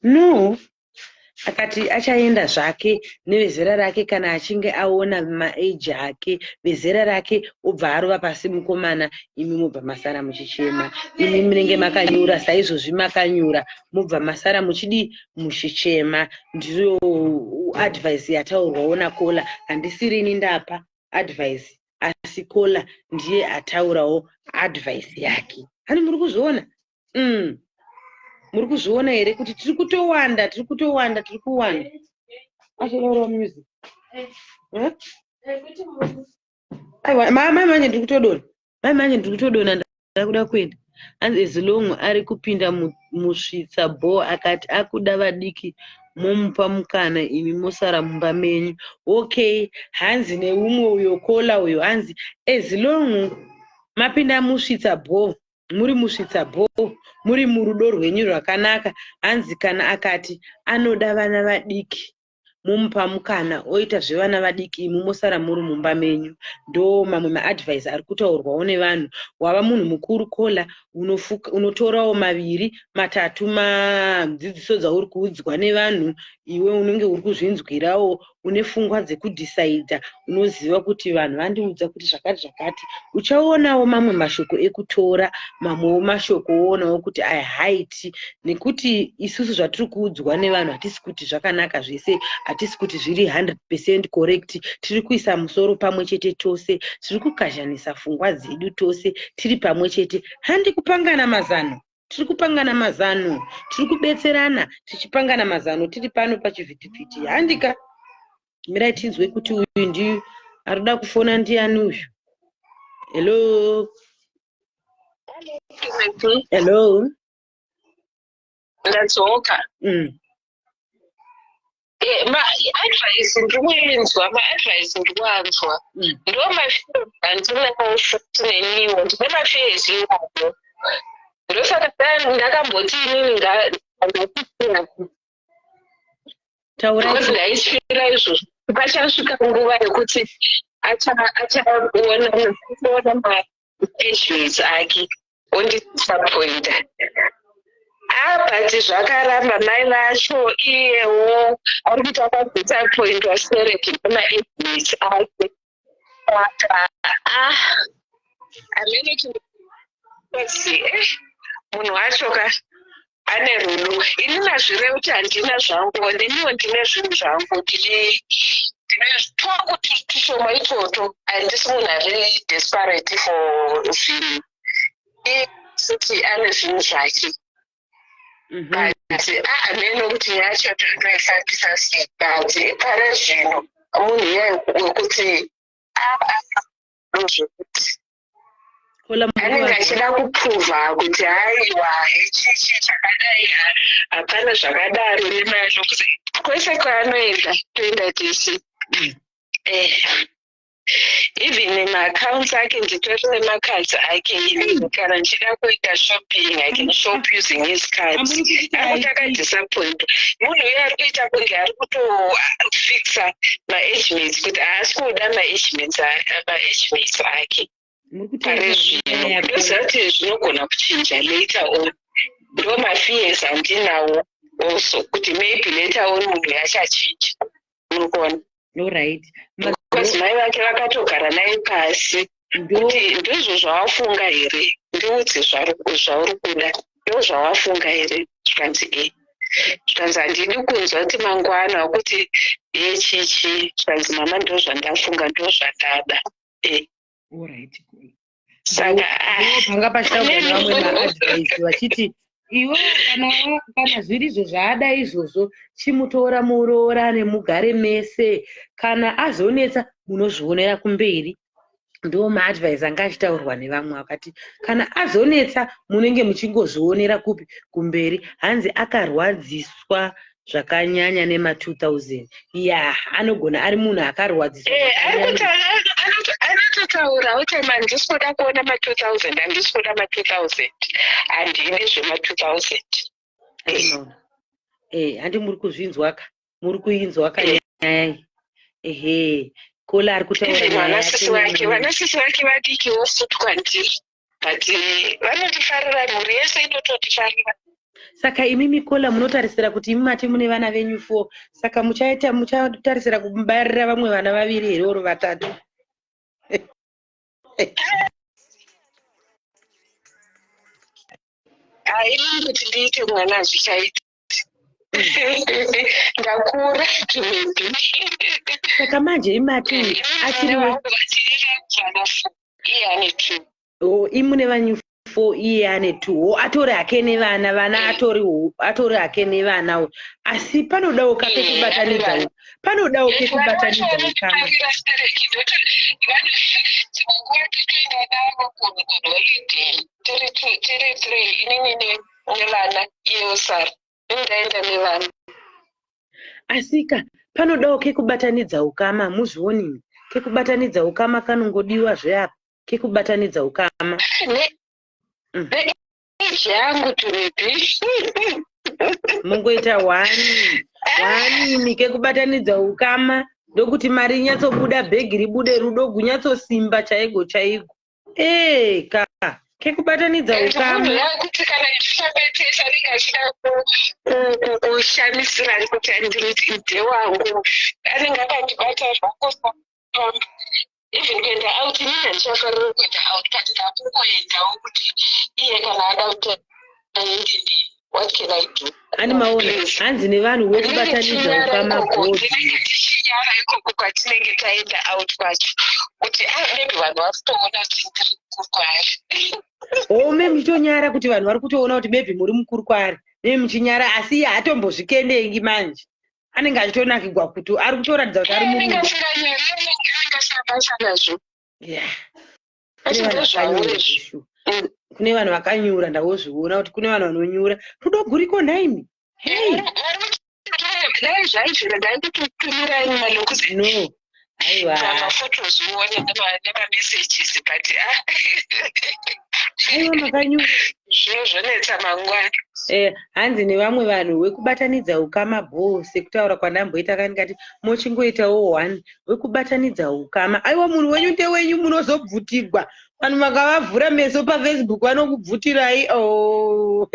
No. Akati achaenda zvake nevezera rake kana achinge aona maage ake, vezera rake, obva arova pasi mukomana. Imi mobva masara muchichema. Imi munenge makanyura saizvozvi, makanyura, mobva masara muchidi, muchichema. Ndiyo advice yataurwawo nacaller. Handisirini ndapa advice, asi caller ndiye ataurawo advice yake. Hani muri kuzviona? Muri kuzviona here kuti tiri kutowanda, tiri kutowanda, tiri kuwanda? Achiraurawo music. Eh? Aiwa, mai manje ndiri kutodona, mai manje ndiri kutodona, ndakuda kuenda. Hanzi as long ari kupinda musvitsa bho, akati akuda vadiki, momupa mukana, imi mosara mumba menyu. Okay, hanzi neumwe uyo, caller uyo, hanzi as long mapinda musvitsa bho, muri musvitsa bho, muri murudo rwenyu rwakanaka, hanzi kana akati anoda vana vadiki, momupa mukana, oita zvevana vadiki, imi mosara muri mumba menyu. Ndo mamwe maadvice ari kutaurwawo nevanhu. Wava munhu mukuru, caller, unotorawo maviri matatu madzidziso dzauri kuudzwa nevanhu. Iwe unenge uri kuzvinzwirawo, une pfungwa dzekudhisaidha, unoziva kuti vanhu vandiudza kuti zvakati zvakati. Uchaonawo mamwe mashoko ekutora, mamwewo mashoko woonawo kuti aya haiti, nekuti isusu zvatiri kuudzwa nevanhu hatisi kuti zvakanaka zvese, hatisi kuti zviri 100% correct. Tiri kuisa musoro pamwe chete tose, tiri kukazhanisa pfungwa dzedu tose tiri pamwe chete. Handi kupangana mazano? Tiri kupangana mazano, tiri kubetserana tichipangana mazano, tiri pano pachivhitivhiti, handika? Mirai tinzwe kuti uyu ndi ari kuda kufona ndiani uyu. Hello, hello. Ndadzoka. Maadvice ndikuinzwa, maadvice ndikuanzwa. Ndo mafears andinawo futi neniwo, ndine mafears iwayo. Ndosaka ndakamboti inini ngatisiya. Taurai. Because ndaifira izvozvo, pachasvika nguva yekuti achaona maages ake, ondidisappointa. Ah, but zvakaramba. Mai vacho, iyewo ari kuti akadisappointwa sereki nemaages ake. Saka ah, hamene eh, munhu wacho ka ane rudo. Ini nazvirevi kuti handina zvangu, ndiniwo ndine zvinhu zvangu, ndine twangu tushoma itoto. Handisi munhu ari desperate for zvinhu. Iye futi ane zvinhu zvake. But hameno kuti nyaya yacho toifambisa sei, but pari zvino munhu iye wekuti ndozvekuti Kola anenge achida kupruvha kuti haiwa, ichichi chakadai, hapana zvakadaro nemazvo, kuti kwese kwaanoenda toenda tese. Even maaccounts ake, nditori nemacards ake. Kana ndichida kuita shopping, I can shop using his cards. Amuri kuchiti Akuti akadisappoint munhu uyo, ari kuita kunge ari kutofixa maagemates, kuti haasi kuda maagemates ake. Muri Pari zvino ndoziva kuti zvinogona kuchinja later on. Ndo mafears andinawo also, kuti maybe later on munhu yachachinja, muri kuona? Alright. Because mai vake vakatogara naye pasi kuti ndizvo zvawafunga here? Ndiudze zvauri kuda, ndo zvawafunga here? Zvikanzi e, zvikanzi handidi kunzwa kuti mangwana wakuti ye chichi. Zvikanzi mama, ndo zvandafunga, ndo zvandada e. Alright. Saka Panga pachitaurwa nevamwe maadvice vachiti iwe kana zvirizvo zvaada izvozvo, chimutora muroorane, mugare mese. Kana azonetsa, munozvionera kumberi. Ndo maadvice anga achitaurwa nevamwe, akati kana azonetsa, munenge muchingozvionera kupi? Kumberi. Hanzi akarwadziswa zvakanyanya nema2000. Ya, anogona ari munhu akarwadziswa zvakanyanya. Anototaura kuti handisi kuda kuona ma2000, handisi kuda ma2000, handidi zvema2000. Unoona. Handi muri kuzvinzwaka? Muri kuinzwaka nyaya iyi? Ehe, Kola ari kutaura Even nyaya vanasisi yake vake, nemunhu. vanasisi vake vadikiwo futi kwandiri, but vanotifarira, mhuri yese inototifarira. Saka imimi Kola, munotarisira kuti imi mati mune vana venyu four, saka muchaita, muchatarisira kubarira vamwe vana vaviri here oro vatatu? Haini kuti ndiite mwana, hazvichaiti, ndakura maybe. Saka manje imati achiri Iye ane two. O, imune vanyu four, iye ane two. O, atori hake nevana, vana atori hake nevana, asi panodawo kakekubatanidza, panodawo kekubatanidza ukama. Dzimwe nguva totoenda navo kuholiday tiri two, tiri three, inini nevana, iye osara, ini ndaenda nevana. Asika panodawo kekubatanidza ukama, muzvionini kekubatanidza ukama kanongodiwa zveapa, kekubatanidza ukama. Neage yangu turepi? Mungoita one one kekubatanidza ukama, ndokuti mari inyatsobuda, bhegi ribude, rudo gunyatsosimba chaigo chaigo. Eka kekubatanidza Munhu ukama. Yakuti kana tichifamba tese, anenge achida kushamisira kuti andiri ndewangu, anenge akandibata zvakosa. Even kuenda out, inini handichafariri kuenda out, but ndakungoendawo kuti iye kana ada kuti aende, what can I do? Hani maona, hanzi nevanhu vekubatanidza ukama bhodhi. Ndinenge ndichinyara ikoko kwatinenge taenda out kwacho, kuti ah, maybe vanhu vari kutoona kuti ndiri mukuru kwaari. Ome muchitonyara kuti vanhu vari kutoona kuti maybe muri mukuru kwaari, nemi muchinyara, asi iye haatombozvikendengi. Manje anenge achitonakigwa kuti ari kutoratidza kuti ari Anenge murudo. asinganyari, anenge asina basa nazvo. Kune vanhu vakanyura Achindozvauri. zvishu. Kune vanhu vakanyura, ndawozviona kuti kune vanhu vanonyura. Rudo guriko nhaimi, hei. Dai zvaibvira ndaikutumirai malokuti No, aiwa. pamafotos uone nemamessages, but ah, Aiwa, makanyura. Zvino zvonetsa mangwana. Hanzi nevamwe vanhu wekubatanidza ukama bho, sekutaura kwandamboita kani, kati mochingoitawo one wekubatanidza ukama. Aiwa, munhu wenyu ndewenyu, munozobvutigwa. Vanhu makavavhura meso paFacebook vanokubvutirai. Oh,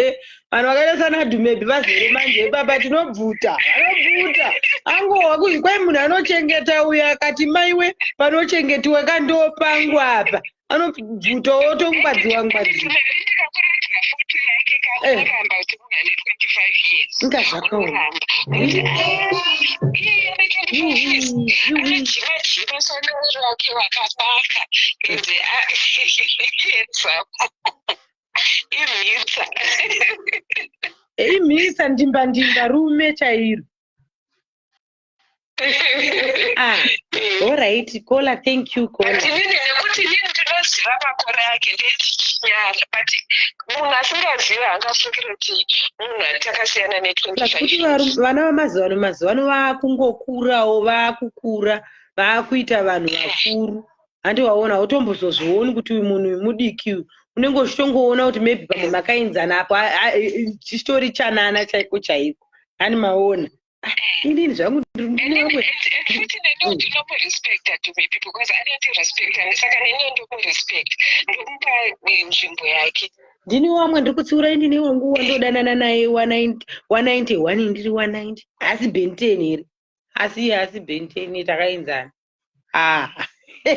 vanhu vakaita sana Dhumebi vazere manje baba, tinobvuta, vanobvuta. Angohwa kuzi kwai munhu anochengeta uyo, akati maiwe, panochengetiwa kandopangu apa, anobvuta otongwadziwa ngwadziwa. Ndikakuratidza foto yake, kauramba kuti munhu ane 25 years. Inga zvakaoma. Unoramba kuti iye ane 25 years, anojima jima sanemwiri wake wakanaka, ende handsome, imhitsa. Imhisa ndimba ndimba rume chairo. Ah, alright Kola, thank you Kola. But inini, nekuti inini ndinoziva makore ake, ndechinyara, but munhu asingazivi haangafungire kuti munhu atakasiyana ne25. Kuti vana vamazuva ano, mazuva ano vaakungokurawo, vaakukura, vaakuita vanhu vakuru. Handi waona, utombozozvioni kuti uyu munhu uyu mudiki uyu. Unenge uchitongoona kuti maybe pamwe makaenzana apo, chichitori chanana chaiko chaiko. Hani maona? Ah, inini zvangu ndine vamwe. Futi neniwo ndinomurespecta Dumebi because anondirespecta, saka neniwo ndomurespecta, ndomupa nzvimbo yake. Ndini wamwe ndiri kutsiura. Indini wangu wandodanana naye 191, ndiri 190, asi Ben 10 here? Asi iye asi Ben 10, takaenzana. Ah. Uye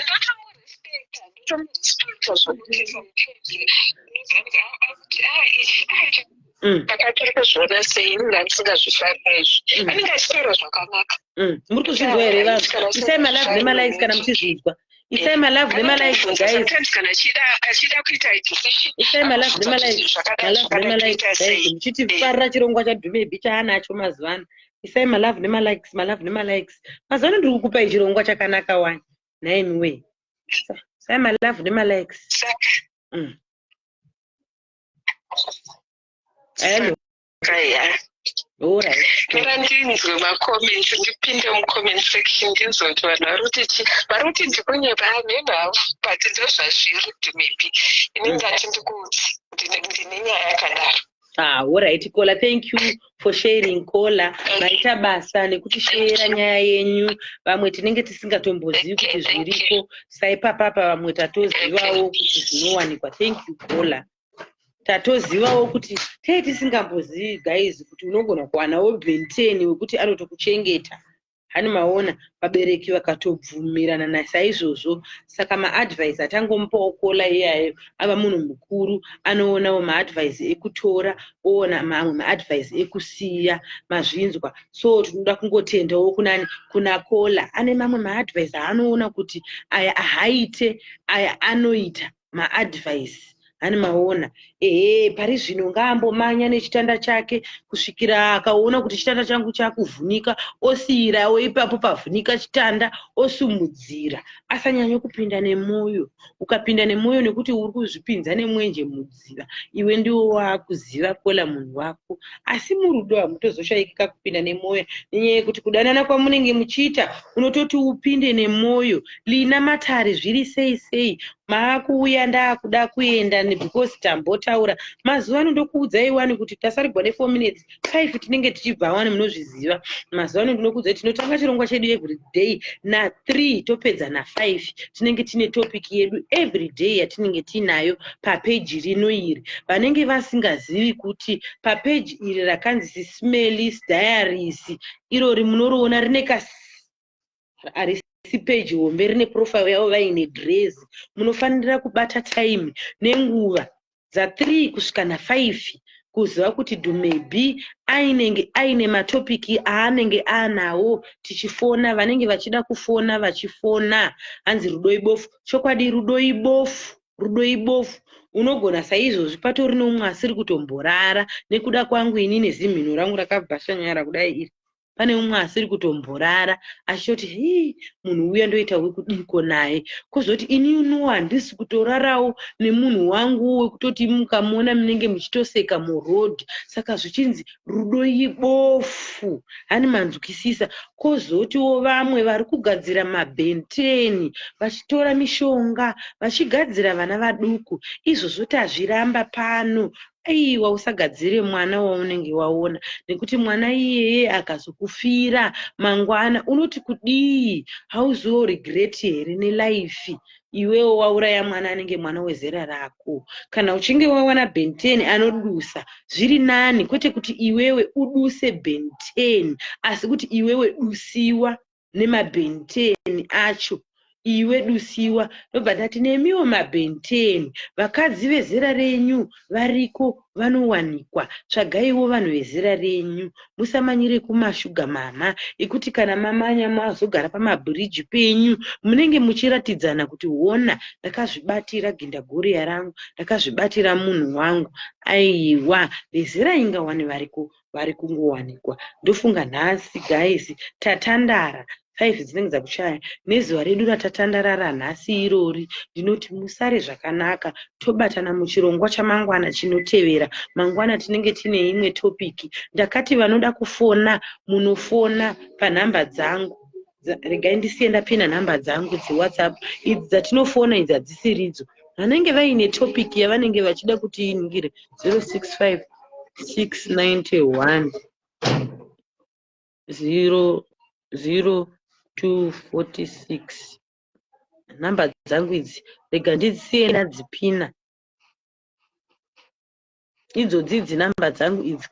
ndotomurespecta, ndotomurespecta zvokuti sometimes unoziva kuti akuti ah, ichi, ah, ndakatiri kuzviona sei, ini ndandisingazvifariri izvi. Anenge achitaura zvakanaka. Muri kuzvinzwa here vanhu? Isai malove nemalikes kana muchizvinzwa. Isai malove nemalikes, guys. Sometimes kana achida kuita decision, Isai malove nemalikes, zvakadai, malove zvakadai, nemalikes, toita guys. sei. Muchitifarira chirongwa chaDumebi chaanacho mazuva ano. Isai malove nemalikes, malove nemalikes. Mazuva ano ndiri kukupai chirongwa chakanaka wani. Nhaimi wee, isai malove nemalikes. Saka Hello. Ya. Alright. Tora ndinzwe macomments, ndipinde mucomment section, ndinzwe kuti vanhu vari kuti chi, vari kuti ndikunyepa. Hameno havo, but ndozvazviri, Dumebi. Ini ndati ndikuudzi ndine nyaya yakadaro. Ah, alright Kola, thank you for sharing, Kola. Maita basa nekutishera nyaya yenyu. Vamwe tinenge tisingatombozivi kuti Okay, thank you. zviriko. Saipapapa vamwe tatozivawo kuti zvinowanikwa. Thank you, Kola. Tatozivawo kuti tei tisingambozivi, guys, kuti unogona kuwanawo Ben 10 wekuti anotokuchengeta. Hani maona, vabereki vakatobvumirana nasaizvozvo. Saka maadvice atangomupawo Kola iyayo, ava munhu mukuru, anoonawo maadvice ekutora, oona mamwe maadvice ekusiya. Mazvinzwa? So tinoda kungotendawo kunani? Kuna Kola. Ane mamwe maadvice aanoona kuti aya ahaite, aya anoita maadvice. Hani maona? Ehe, pari zvino ngaambomanya nechitanda chake kusvikira akaona kuti chitanda changu chakuvhunika, osiyirawo ipapo pavhunika chitanda, osumudzira. Asanyanya kupinda nemwoyo. Ukapinda nemwoyo, nekuti uri kuzvipinza nemwenje mudziva. Iwe ndiwo waakuziva, Kola, munhu wako. Asi murudo hamutozoshayikika kupinda nemwoyo, nenyaya yekuti kudanana kwamunenge muchiita unototi upinde nemwoyo. Lina Matare, zviri sei sei? Maakuuya, ndaakuda kuenda because tambotaura. Mazuva ano ndokuudzai wani kuti tasarigwa ne4 minutes, 5 tinenge tichibva wani. Munozviziva, mazuva ano ndinokuudzai, tinotanga chirongwa chedu every day na3, topedza na5. Tinenge tine topic yedu every day yatinenge tiinayo papeji rino iri. Vanenge vasingazivi kuti papeji iri rakanzi Sismelis Diaries, irori munoriona rine kasi, harisi peji hombe, rine profile yavo vaine drezi. Munofanira kubata time nenguva dza3 kusvika na5, kuziva kuti Dumebi ainenge aine matopiki aanenge anawo. Tichifona, vanenge vachida kufona vachifona. Hanzi rudo ibofu. Chokwadi, rudo ibofu, rudo ibofu. Unogona saizvozvi patori neumwe asiri kutomborara nekuda kwangu ini nezimhino rangu rakabvashanyara kudai iri. Pane umwe asiri kutomborara achitoti, "Hii, munhu uya ndoita wekudiko naye?" Kwozoti ininiwo handisi kutorarawo nemunhu wangu wekutoti mukamuona munenge muchitoseka muroad. Saka zvichinzi rudo ibofu. Hani manzwisisa? Kwozotiwo vamwe vari kugadzira maBen 10, vachitora mishonga, vachigadzira vana vaduku. Izvozvo tazviramba pano. Aiwa, usagadzire mwana waunenge waona, nekuti mwana iyeye akazokufira mangwana unoti kudii? Hauzoregret here nelife iwewo wauraya mwana anenge mwana wezera rako? Kana uchinge wawana Ben 10 anodusa, zviri nani, kwete kuti iwewe uduse Ben 10, asi kuti iwewe dusiwa nemaBen 10 acho. Iwe dusiwa. Ndobva ndati nemiwo maBenten, vakadzi vezera renyu variko vanowanikwa. Tsvagaiwo vanhu vezera renyu. Musamanyire kumashuga mama ekuti kana mamanya mazogara pamabhiriji penyu munenge muchiratidzana kuti hona ndakazvibatira gindagoriya rangu, ndakazvibatira munhu wangu. Aiwa, vezera inga wani variko vari kungowanikwa. Ndofunga nhasi guys tatandara 5 dzinenge dzakuchaya nezuva redu ratatandara ranhasi irori ndinoti musare zvakanaka tobatana muchirongwa chamangwana chinotevera. Mangwana tinenge tine imwe topic. Ndakati vanoda kufona munofona panhamba dzangu. Regai ndisiye ndapina nhamba dzangu dzeWhatsApp. Idzi dzatinofona idzi hadzisiridzo. Vanenge vaine topic yavanenge vachida kuti iningire 065 691 0 0 246 nhamba dzangu idzi rega ndisiye ndadzipina idzodzi idzi nhamba dzangu idzi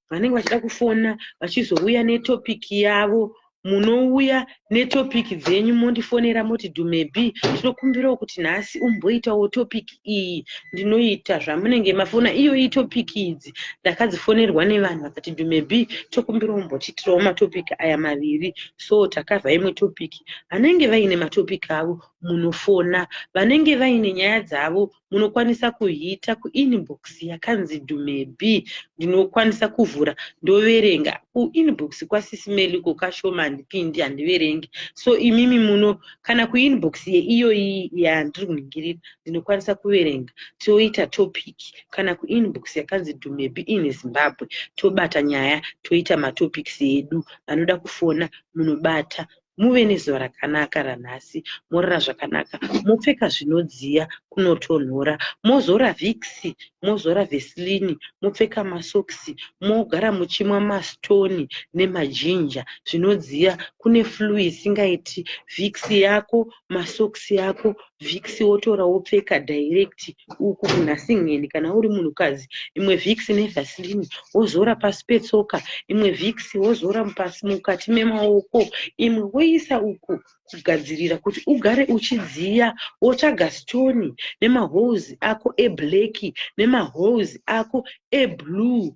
vanenge vachida kufona vachizouya netopic yavo munouya netopic dzenyu mondifonera moti Dumebi tinokumbirawo kuti nhasi umboitawo topic iyi ndinoita zvamunenge mafona iyoyi topic idzi ndakadzifonerwa nevanhu vakati Dumebi tokumbirawo umbotiitirawo matopic aya maviri so takavha imwe topic vanenge vaine matopic avo munofona vanenge vaine nyaya dzavo munokwanisa kuhita kuinbox yakanzi Dumebi ndinokwanisa kuvhura ndoverenga kuinbox kwaSisi Meliko kashoma handipindi handiverengi so imimi muno kana kuinbox yeiyoyi yandiri kuningirira ndinokwanisa kuverenga toita topic kana kuinbox yakanzi Dumebi in Zimbabwe tobata nyaya toita matopics edu vanoda kufona munobata muve nezuva rakanaka ranhasi morara zvakanaka mopfeka zvinodziya kunotonhora mozora Vicks mozora Vaseline mopfeka masokisi mogara muchimwa mastoni nemajinja zvinodziya kune flu isingaiti Vicks yako masokisi ako Vicks wotora wopfeka direct uku kunhasingeni kana uri munhukadzi imwe Vicks neVaseline wozora pasi petsoka imwe Vicks wozora pasi mukati memaoko imwe woisa uku kugadzirira kuti ugare uchidziya wotsvaga stoni nemaholes ako eblack nemaholes ako eblue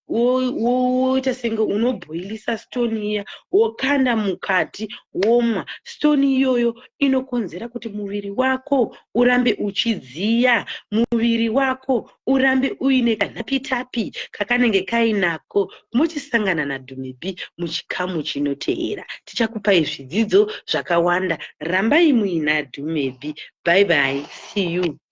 woita senge unobhoilisa stoni iya wokanda mukati womwa stoni iyoyo inokonzera kuti muviri wako urambe uchidziya muviri wako urambe uine kanhapitapi kakanenge kainako muchisangana naDumebi muchikamu chinoteera tichakupai zvidzidzo zvakawanda rambai muina Dumebi bye bye see you.